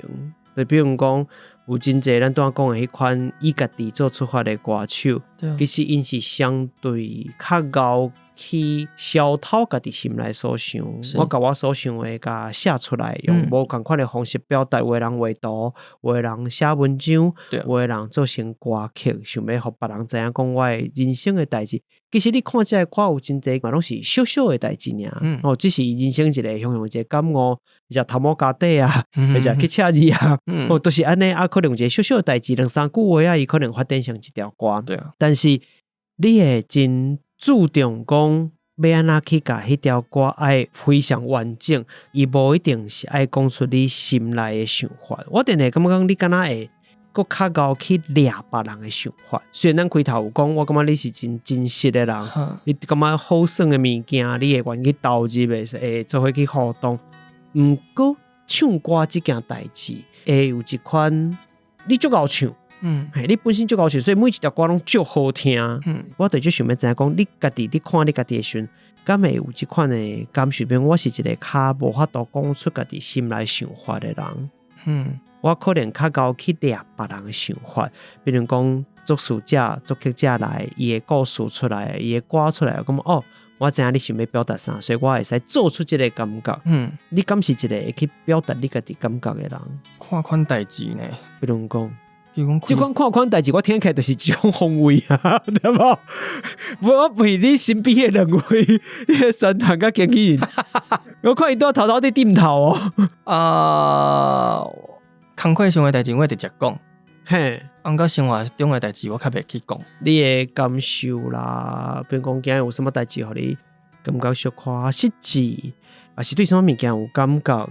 就比如講，有真濟咱拄仔講的彼款以家己做出發的歌手，其實𪜶是相對較𠢕去消透家己心內所想。我共我所想的共寫出來，用無仝款的方式表達。有的人畫圖，有的人寫文章，有的人做成歌曲，想欲予別人知影講我的人生的代誌。其實你看這个歌有真濟嘛，攏是小小的代誌爾。哦，只是人生一個向向一個感悟，或者頭毛家底啊，或者去車字啊，哦，都是按呢啊，可能有一個小小的代誌，兩三句話啊，伊可能發展成一條歌。但是你會真注重講欲按怎去共彼條歌愛非常完整，伊無一定是愛講出你心內的想法。我定定感覺講你敢若會閣較𠢕去掠別人的想法。雖然咱開頭有講，我感覺你是真真實的人，你感覺好耍的物件，你會願意投入的，會做伙去互動。毋過唱歌這件代誌，會有一款你足𠢕唱，嘿，你本身足𠢕唱，所以每一條歌攏足好聽。我就想欲知影講，你家己你看你家己的時陣，敢會有這款的感受？比如我是一個較無法度講出家己心內想法的人。我可能較𠢕去掠別人的想法，比如講作詞者、作曲者來，伊的故事出來，伊的歌出來，我感覺哦，我知影你想欲表達啥，所以我會使做出這個感覺。你敢是一個會去表達你家己感覺的人？看款代誌呢？比如講，比如講，這款看款代誌，我聽起來就是一種風味啊，對無？我為你身邊的兩位，彼個宣傳佮經紀人，我看伊都偷偷佇點頭哦。啊，工課上的代誌我會直接講，啊，毋過生活中的代誌我較袂去講。你的感受啦，比如講今日有啥物代誌，予你感覺小可失志，抑是對啥物物件有感覺，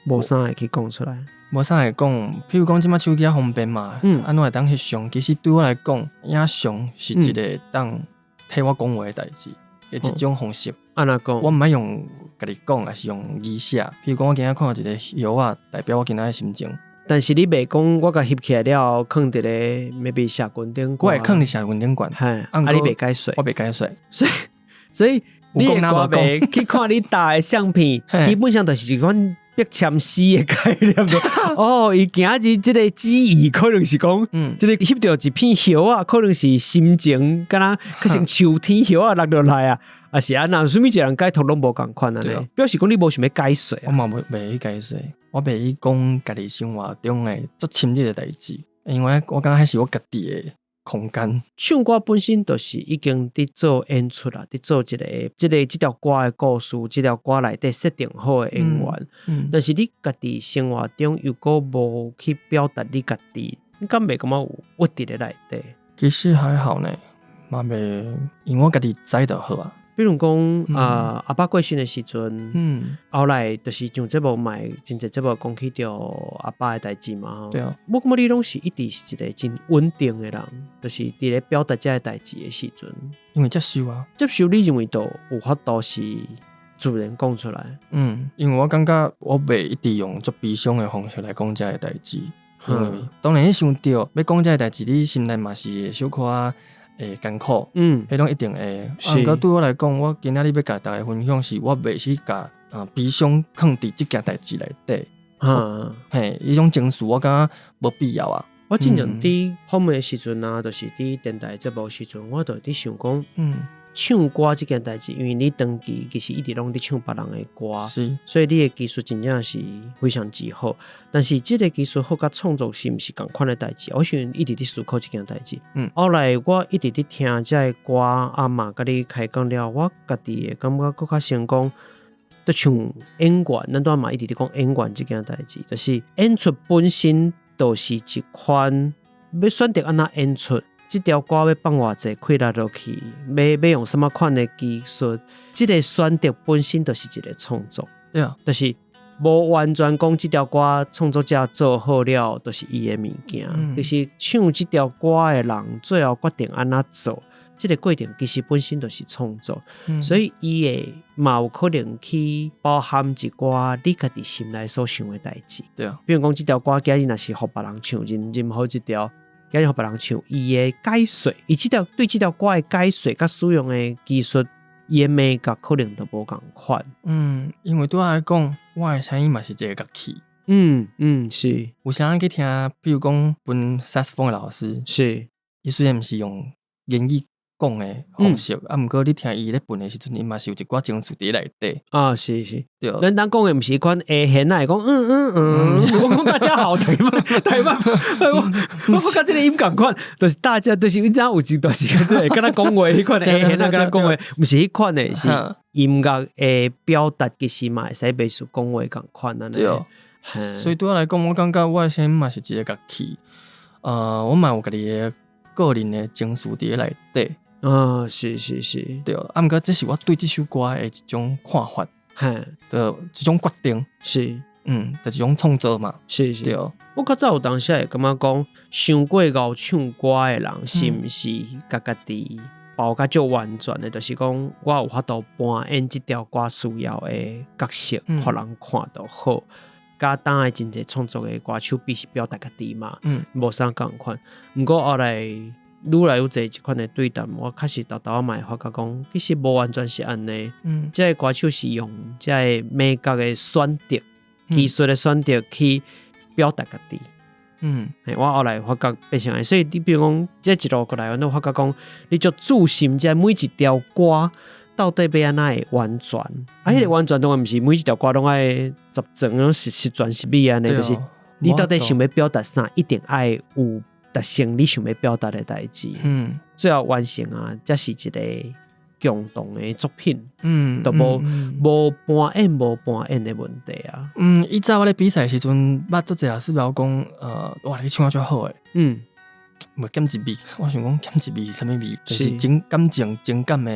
無啥會去講出來。無啥會講，譬如講這擺手機較方便嘛，按怎會當翕相？其實對我來講，影相是一個當替我講話的代誌的一種方式。按怎講？我毋愛用家己講，抑是用字寫。譬如講，我今仔看到一個葉仔，代表我今仔的心情。但是你袂講，我共翕起來了後，囥佇咧 maybe 社群頂我會囥佇社群頂懸。嘿，啊，你袂解說？我袂解說。所以你的歌迷去看你搭的相片，基本上就是一款逼籤詩的概念。哦，伊今日這個旨意可能是講，這個翕著一片葉仔，可能是心情，敢若較像秋天葉仔落落來啊，抑是按怎？啥物一個人解讀攏無仝款按呢，表示講你無想欲解說啊。我嘛袂去解說，我袂去講家己生活中的足親密的代誌，因為我感覺彼是我家己的空間。唱歌本身就是已經佇做演出啦，佇做一個這個這條歌的故事，這條歌內底設定好的演員。但是你家己生活中又閣無去表達你家己，你敢袂感覺有鬱佇咧內底？其實還好呢，嘛袂，因為我家己知就好啊。比如講，啊，阿爸過身的時陣，後來就是上節目嘛，真濟節目講起著阿爸的代誌嘛。對啊。我感覺你攏是一直是一個真穩定的人，就是佇咧表達這个代誌的時陣。因為接受啊。接受你認為就有法度是自然講出來。嗯，因為我感覺我袂一直用足悲傷的方式來講這个代誌，因為當然你想著欲講這个代誌，你心內嘛是會小可仔會艱苦，彼攏一定會。啊，毋過對我來講，我今仔日欲共大家分享是，我袂去共悲傷囥佇這件代誌內底。嘿，彼種情緒我感覺無必要啊。我之前佇訪問的時陣啊，就是佇電台節目時陣，我就佇想講，唱歌這件代誌，因為你長期其實一直攏佇唱別人的歌，所以你的技術真正是非常之好。但是這个技術好佮創作是毋是仝款的代誌？我想一直佇思考這件代誌。後來我一直佇聽這个歌，啊嘛佮你開講了，我家己會感覺閣較成功。就像演員，咱拄仔嘛一直佇講演員這件代誌，就是演出本身就是一款欲選擇按怎演出，這條歌欲放偌濟氣力落去，欲用啥物款的技術，這个選擇本身就是一个創作。就是無完全講這條歌創作者做好了，就是伊的物件。就是唱這條歌的人最後決定按怎做。這个過程其實本身就是創作，所以伊會嘛有可能去包含一寡你家己心內所想的代誌。比如講，這條歌今日若是予別人唱，任何一條今日予別人唱，伊的解說，伊這條對這條歌的解說佮使用的技術，伊的美感可能都無仝款。嗯，因為對我來講，我的聲音嘛是一个樂器。有啥去聽，比如講，阮薩克斯風的老師，伊雖然毋是用言語講的方式，啊，毋過你聽伊咧分的時陣，伊嘛是有一寡情緒佇內底。啊，是是。咱當講的毋是彼款會現仔會講嗯嗯嗯，我講大家好，台灣台灣，我我佮這个音仝款，就是大家就是你知影有一段時間對，敢若講話彼款會現仔敢若講話，毋是彼款的，是音樂的表達，其實嘛會使袂輸講話仝款按呢。所以對我來講，我感覺我的聲音嘛是一个樂器。我嘛有家己的個人的情緒佇內底。對，啊，毋過這是我對這首歌的一種看法，的一種決定。就是一種創作嘛。我較早有當時會感覺講，傷過𠢕唱歌的人，是毋是共家己包較足完全的？就是講，我有法度扮演這條歌需要的角色，予人看就好。佮當的真濟創作的歌手，必須表達家己嘛，無啥仝款。毋過後來愈來愈濟這款的對談，我確實沓沓仔嘛會發覺講，其實無完全是按呢。這个歌手是用這个美覺的選擇、技術的選擇去表達家己。我後來發覺變成按呢，所以你比如講，這一路過來，我攏發覺講，你足注心這每一條歌到底欲按怎會完全？啊，彼个完全當然毋是每一條歌攏愛十全十全十美按呢，就是你到底想欲表達啥，一定愛有達成你想欲表達的代誌。最後完成啊，才是一個共同的作品。都無無扮演無扮演的問題啊。嗯，以前我咧比賽時陣，捌足濟老師捌我講，哇，你唱得足好的。無減一味，我想講減一味是啥物味？就是情感情情感的，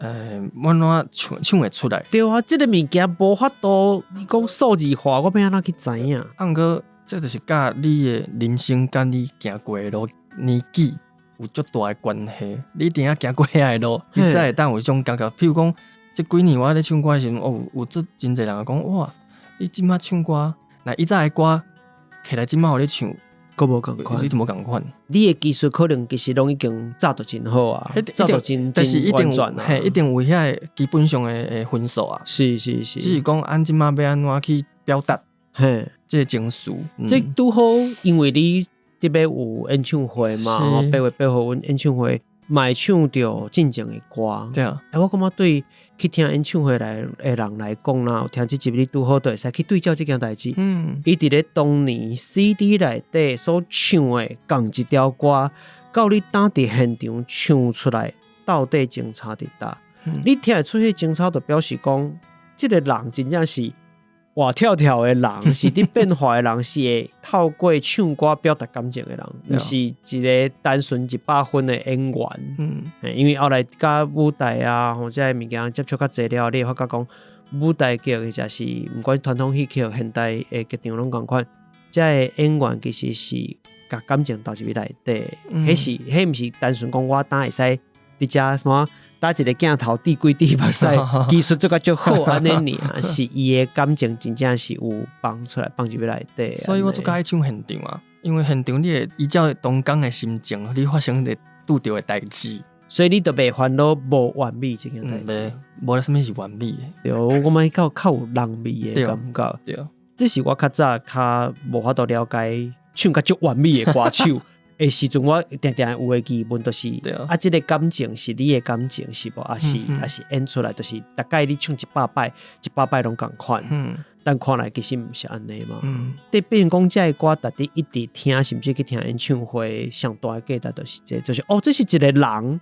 按怎唱唱會出來？對啊，這个物件無法度，你講數字化，我欲按怎去知影？啊，毋過這就是佮你的人生，佮你行過的路，年紀有足大的關係。你一定要行過遐个路，你才會當有這種感覺。譬如講，這幾年我咧唱歌的時陣，哦，有足真濟人講，哇，你這擺唱歌，若以前的歌摕來這擺予你唱，閣無仝款，你就無仝款。你的技術可能其實攏已經早就真好啊，早就真但是一定完全啊，嘿，一定有遐个基本上的分數啊。只是講按這擺欲按怎去表達這个情緒。這拄好，因為你特別有演唱會嘛，8月8號阮演唱會嘛會唱著進前的歌。欸，我感覺對去聽演唱會來的人來講啦，有聽這集你拄好就會使去對照這件代誌。伊佇咧當年 CD 內底所唱的仝一條歌，到你當佇現場唱出來，到底相差佇佗？你聽會出彼相差，就表示講，這个人真正是活跳跳的人，是佇變化的人，是會透過唱歌表達感情的人，毋是一个單純100分的演員。因為後來佮舞台啊，或者物件接觸較濟了，你會發覺講舞台劇或者是毋管傳統戲曲、現代的劇場攏仝款，這个演員其實是共感情投入去內底，彼是彼毋是單純講我當會使佇遮什麼搭一个鏡頭滴幾滴目屎，技術做甲足好按呢爾，是伊的感情真正是有放出來，放入去內底。所以我足佮意唱現場啊，因為現場你會依照當工的心情，你發生的拄著的代誌。所以你就袂煩惱無完美這件代誌。無啥物是完美的。對，我感覺較有人味的感覺。對，這是我較早較無法度了解唱甲足完美的歌手的時陣，我定定有的疑問就是，啊，這个感情是你的感情是無？抑是抑是演出來，就是逐擺你唱100擺，100擺攏仝款。但看來其實毋是按呢嘛。對，變成講這个歌，逐日一直聽，甚至去聽演唱會，上大的價值就是這個，就是哦，這是一个人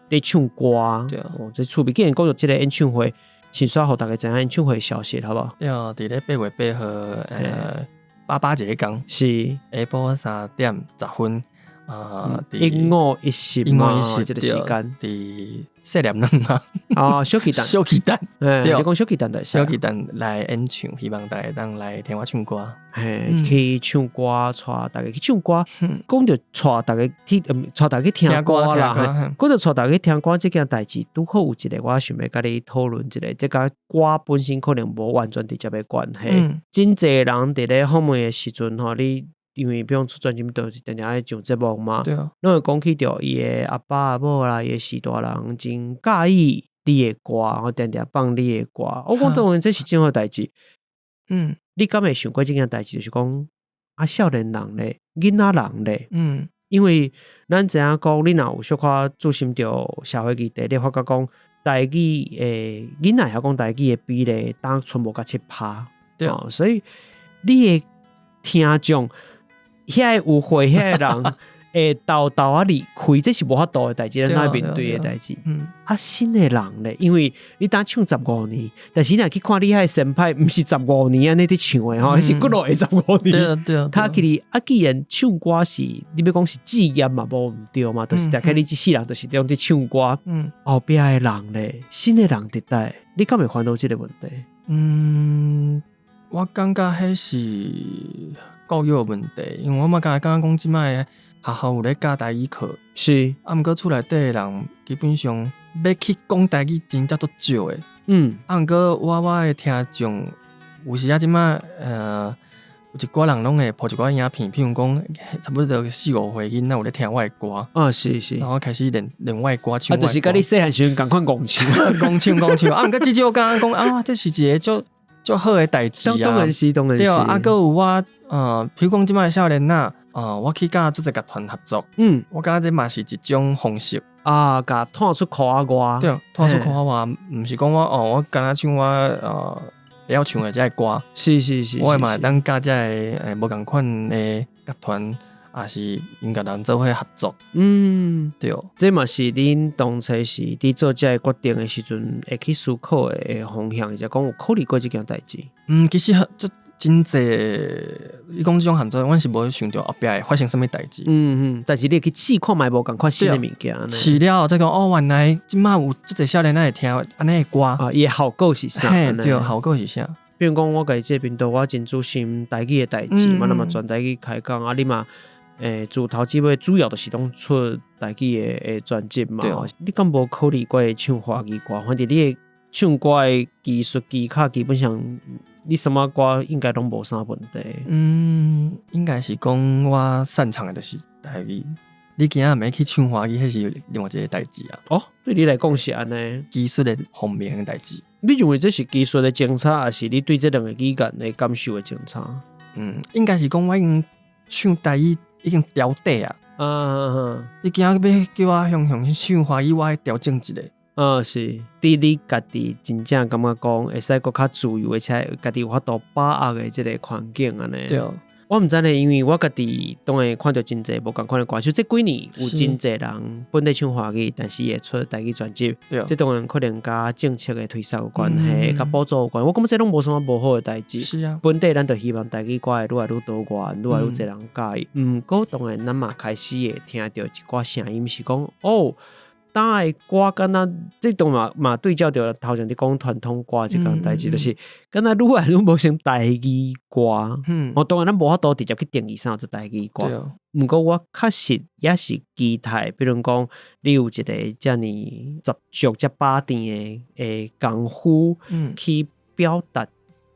佇唱歌。哦，這趣味。既然講著這个演唱會，先煞予大家知影演唱會消息，好無？對，佇咧8月8號，八八節工，下晡3點10分，啊，鸚鵡一席嘛，這个時間，佇細粒卵啊，哦，小巨蛋，小巨蛋，你講小巨蛋來，小巨蛋來演唱，希望大家當來聽我唱歌，嘿，去唱歌，帶大家去唱歌，講著帶大家去，帶大家去聽歌啦，講著帶大家去聽歌這件代誌，拄好有一个我想欲佮你討論一下，這佮歌本身可能無完全直接的關係。真濟人佇咧訪問的時陣吼，你因為比如出專輯都是定定愛上節目嘛，攏會講起著伊的阿爸阿母啦，伊的序大人真佮意你的歌，吼定定放你的歌。我講當然這是真好代誌。你敢會想過這件代誌，就是講啊，少年人咧，囡仔人咧，因為咱知影講，你若有小可注心著社會議題，你會發覺講台語的囡仔會曉講台語的比例，當賰無甲7%，所以你的聽眾遐个有歲遐个人會沓沓仔離開，這是無法度的代誌，咱愛面對的代誌。啊，新的人咧，因為你當唱十五年，但是你若去看你遐个先輩，毋是十五年按呢佇唱的吼，是幾落個十五年。他其實啊，既然唱歌是你欲講是志業嘛，無毋對嘛，就是大概你這世人就是這樣佇唱歌。後壁的人咧，新的人佇佗，你敢會煩惱這个問題？嗯，我感覺彼是教育的問題，因為我嘛敢感覺講這擺學校有咧教台語課，啊，毋過厝內底的人基本上欲去講台語真正足少的。啊，毋過我的聽眾有時啊，這擺有一寡人攏會鋪一寡影片，譬如講差不多四五歲囡仔有咧聽我的歌，然後開始練練我的歌，唱啊，就是佮你細漢時陣仝款戇唱，戇唱戇唱。啊，毋過至少我感覺講啊，這是一個足足好的代誌啊。當然是，當然是。對啊，閣有我譬如講這擺少年仔，我去佮足濟樂團合作，我感覺這嘛是一種方式。啊，共湠出箍仔外。對，湠出箍仔外，毋是講我哦，我敢若唱我會曉唱的這个歌。我嘛會當佮這个無仝款的樂團，抑是音樂人做伙合作。對。這嘛是恁當初是佇做這个決定的時陣，會去思考的方向，就講有考慮過這件代誌。嗯，其實足真濟，你講這種合作，阮是無想著後壁會發生啥物代誌。嗯嗯，但是你會去試看覓無仝款新的物件。試了後才講哦，原來這擺有足濟少年仔會聽按呢的歌。啊，伊的效果是啥？嘿，對，效果是啥？比如講，我家己這頻道，我真注心台語的代誌嘛，那麼全台語開講啊，你嘛，自頭至尾主要就是攏出台語的專輯嘛。你敢無考慮過唱華語歌？反正你的唱歌的技術技巧，基本上你啥物歌應該攏無啥問題。嗯，應該是講我擅長的就是台語。你今仔暝去唱華語，彼是另外一个代誌啊。哦，對你來講是按呢？技術的方面的代誌。你認為這是技術的精差，抑是你對這兩个語言的感受的精差？嗯，應該是講我已經唱台語已經調底啊。你今仔欲叫我雄雄去唱華語，我愛調整一下。啊，是，對你家己真正感覺講會使閣較自由，而且家己有法度把握的這个環境按呢。對。我毋知呢，因為我家己當然看著真濟無仝款的歌手，這幾年有真濟人本底唱華語，但是會出台語專輯。這當然可能佮政策的推捒有關係，佮補助有關。我感覺這攏無啥物無好的代誌。本底咱就希望台語歌會愈來愈多元，愈來愈濟人佮意。毋過當然咱嘛開始會聽著一寡聲音是講，哦，今的歌敢若這當嘛嘛對照著頭前佇講傳統歌這項代誌，就是敢若愈來愈無像台語歌。我當然咱無法度直接去定義啥叫做台語歌。毋過我確實也是期待，比如講你有一個遮爾十足、遮飽甜的功夫，去表達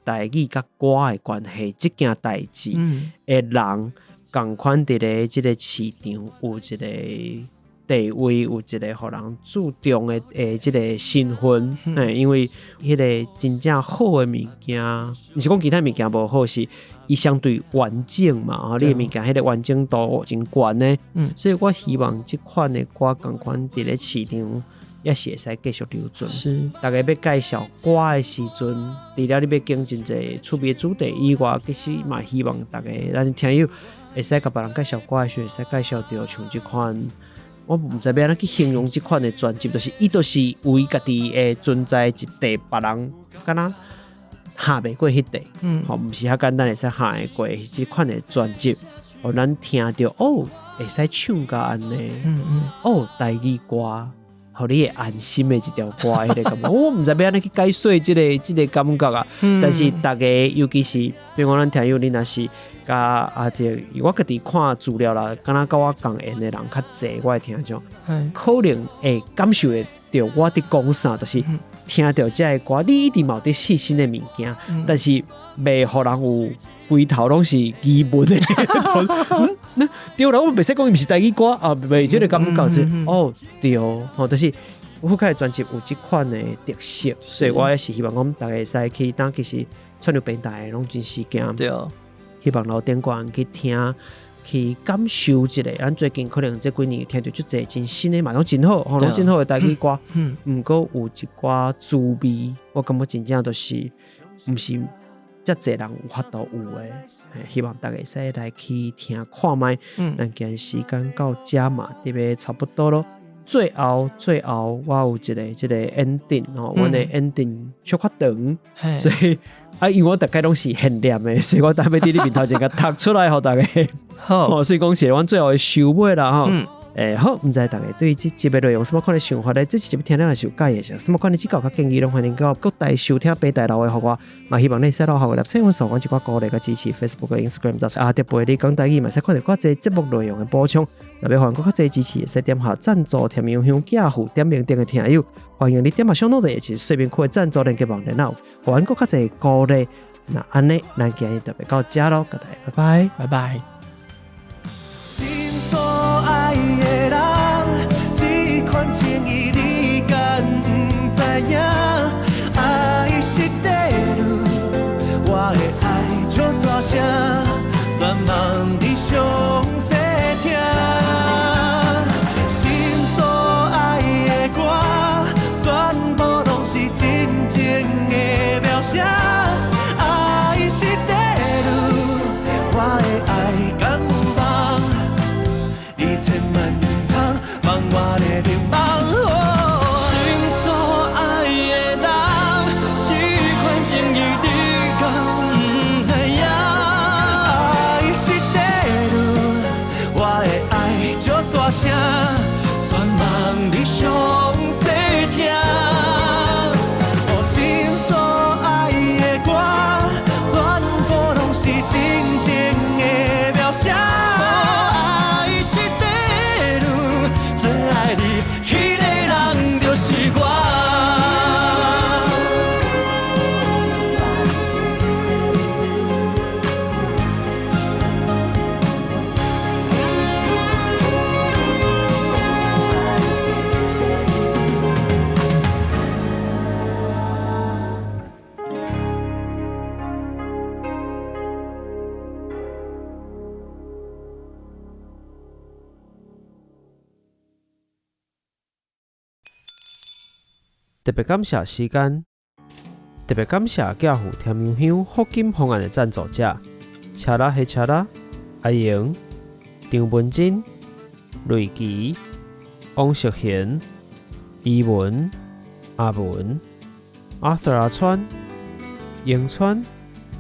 台語佮歌的關係，這件代誌的人，仝款佇咧這個市場有一個地位，有一個予人注重的這個身份。因為彼個真正好的物件，毋是講其他物件無好，是伊相對完整嘛，吼，你的物件彼個完整度真懸的。所以我希望這款的歌仝款佇咧市場也是會使繼續留存。逐家欲介紹歌的時陣，除了你欲講真濟趣味的主題以外，其實嘛希望逐家咱聽友會使共別人介紹歌的時陣，會使介紹著像這款。我毋知欲按怎去形容這款的專輯，就是伊就是為家己的存在一塊，別人敢若行袂過彼塊，吼，毋是遐簡單會使行會過這款的專輯，予咱聽著哦，會使唱甲按呢，哦，台語歌，予你會安心的一條歌，彼個感覺，我毋知欲按怎去解說這個感覺啊。但是逐家，尤其是比如講咱聽友，你若是佮阿哲，我家己看資料啦，敢若佮我仝緣的人較濟，我的聽眾可能會感受會著我佇講啥，就是聽著這个歌，你一定嘛有佇試新的物件，但是袂予人有規頭攏是疑問的。嗯，對啦，我袂使講伊毋是台語歌啊，袂這個感覺就哦對，吼，就是我開專輯有這款的特色，所以我也是希望講逐家會使去，當其實串流平台攏真時間，希望樓頂懸去聽，去感受一下。咱最近可能這幾年聽著足濟真新的嘛，攏真好，吼，攏真好的台語歌。毋過有一寡滋味，我感覺真正就是毋是遮濟人有法度有的。希望逐家會使來去聽看覓。咱今日時間到遮嘛，特別差不多囉。最後，最後，我有一個這個 ending 吼，阮的 ending 小可長，所以啊，因為我逐擺攏是現念的，所以我特別佇你面頭前共讀出來，予逐家。好，所以講是阮最後的收尾啦，吼。好，毋知逐家對這集的內容有啥物款的想法咧？這集聽了若是有佮意的，是啥物款的指教佮建議，攏歡迎到各大收聽平台留言予我。嘛，希望你會使留下個粒星分數，阮一寡鼓勵佮支持 Facebook、 Instagram，就是阿德陪你講台語，嘛會使看著較濟節目內容的補充。若欲予阮閣較濟支持，會使點下贊助甜香香寄付點名頂的聽友，歡迎你點下小腦袋，也是說明區的贊助連結網站，予阮閣較濟鼓勵。那按呢，咱今日特別到遮囉，各位拜拜，拜拜。心所愛的人，這款情義你敢毋知影？愛是地獄，我的愛足大聲，全望你詳細聽。心所愛的歌，全部攏是真情的描寫。愛是地獄，我的愛敢有夢？你千萬毋通放我的迷茫。心所愛的人，這款情義你敢毋知影？愛是地獄，我的愛足大聲，全望你詳細聽。哦，心所愛的歌，全部攏是真情的描寫。愛是地獄，最愛你彼个人就是我。特別感謝時間，特別感謝寄付甜香香福金方案的贊助者：車拉黑車拉、阿瑩、張文珍、瑞琪、王淑賢、伊文、阿文、阿 Sir 阿川、永川、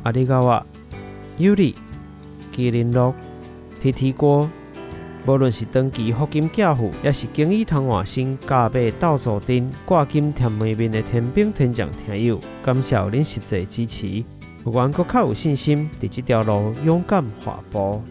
阿里高瓦、尤里、麒麟樂、T T 哥、無論是長期福金寄付，抑是經已通換新價碼鬥做陣掛金店門面的天兵天將聽友，感謝恁實際支持，予阮閣較有信心，佇這條路勇敢踏步。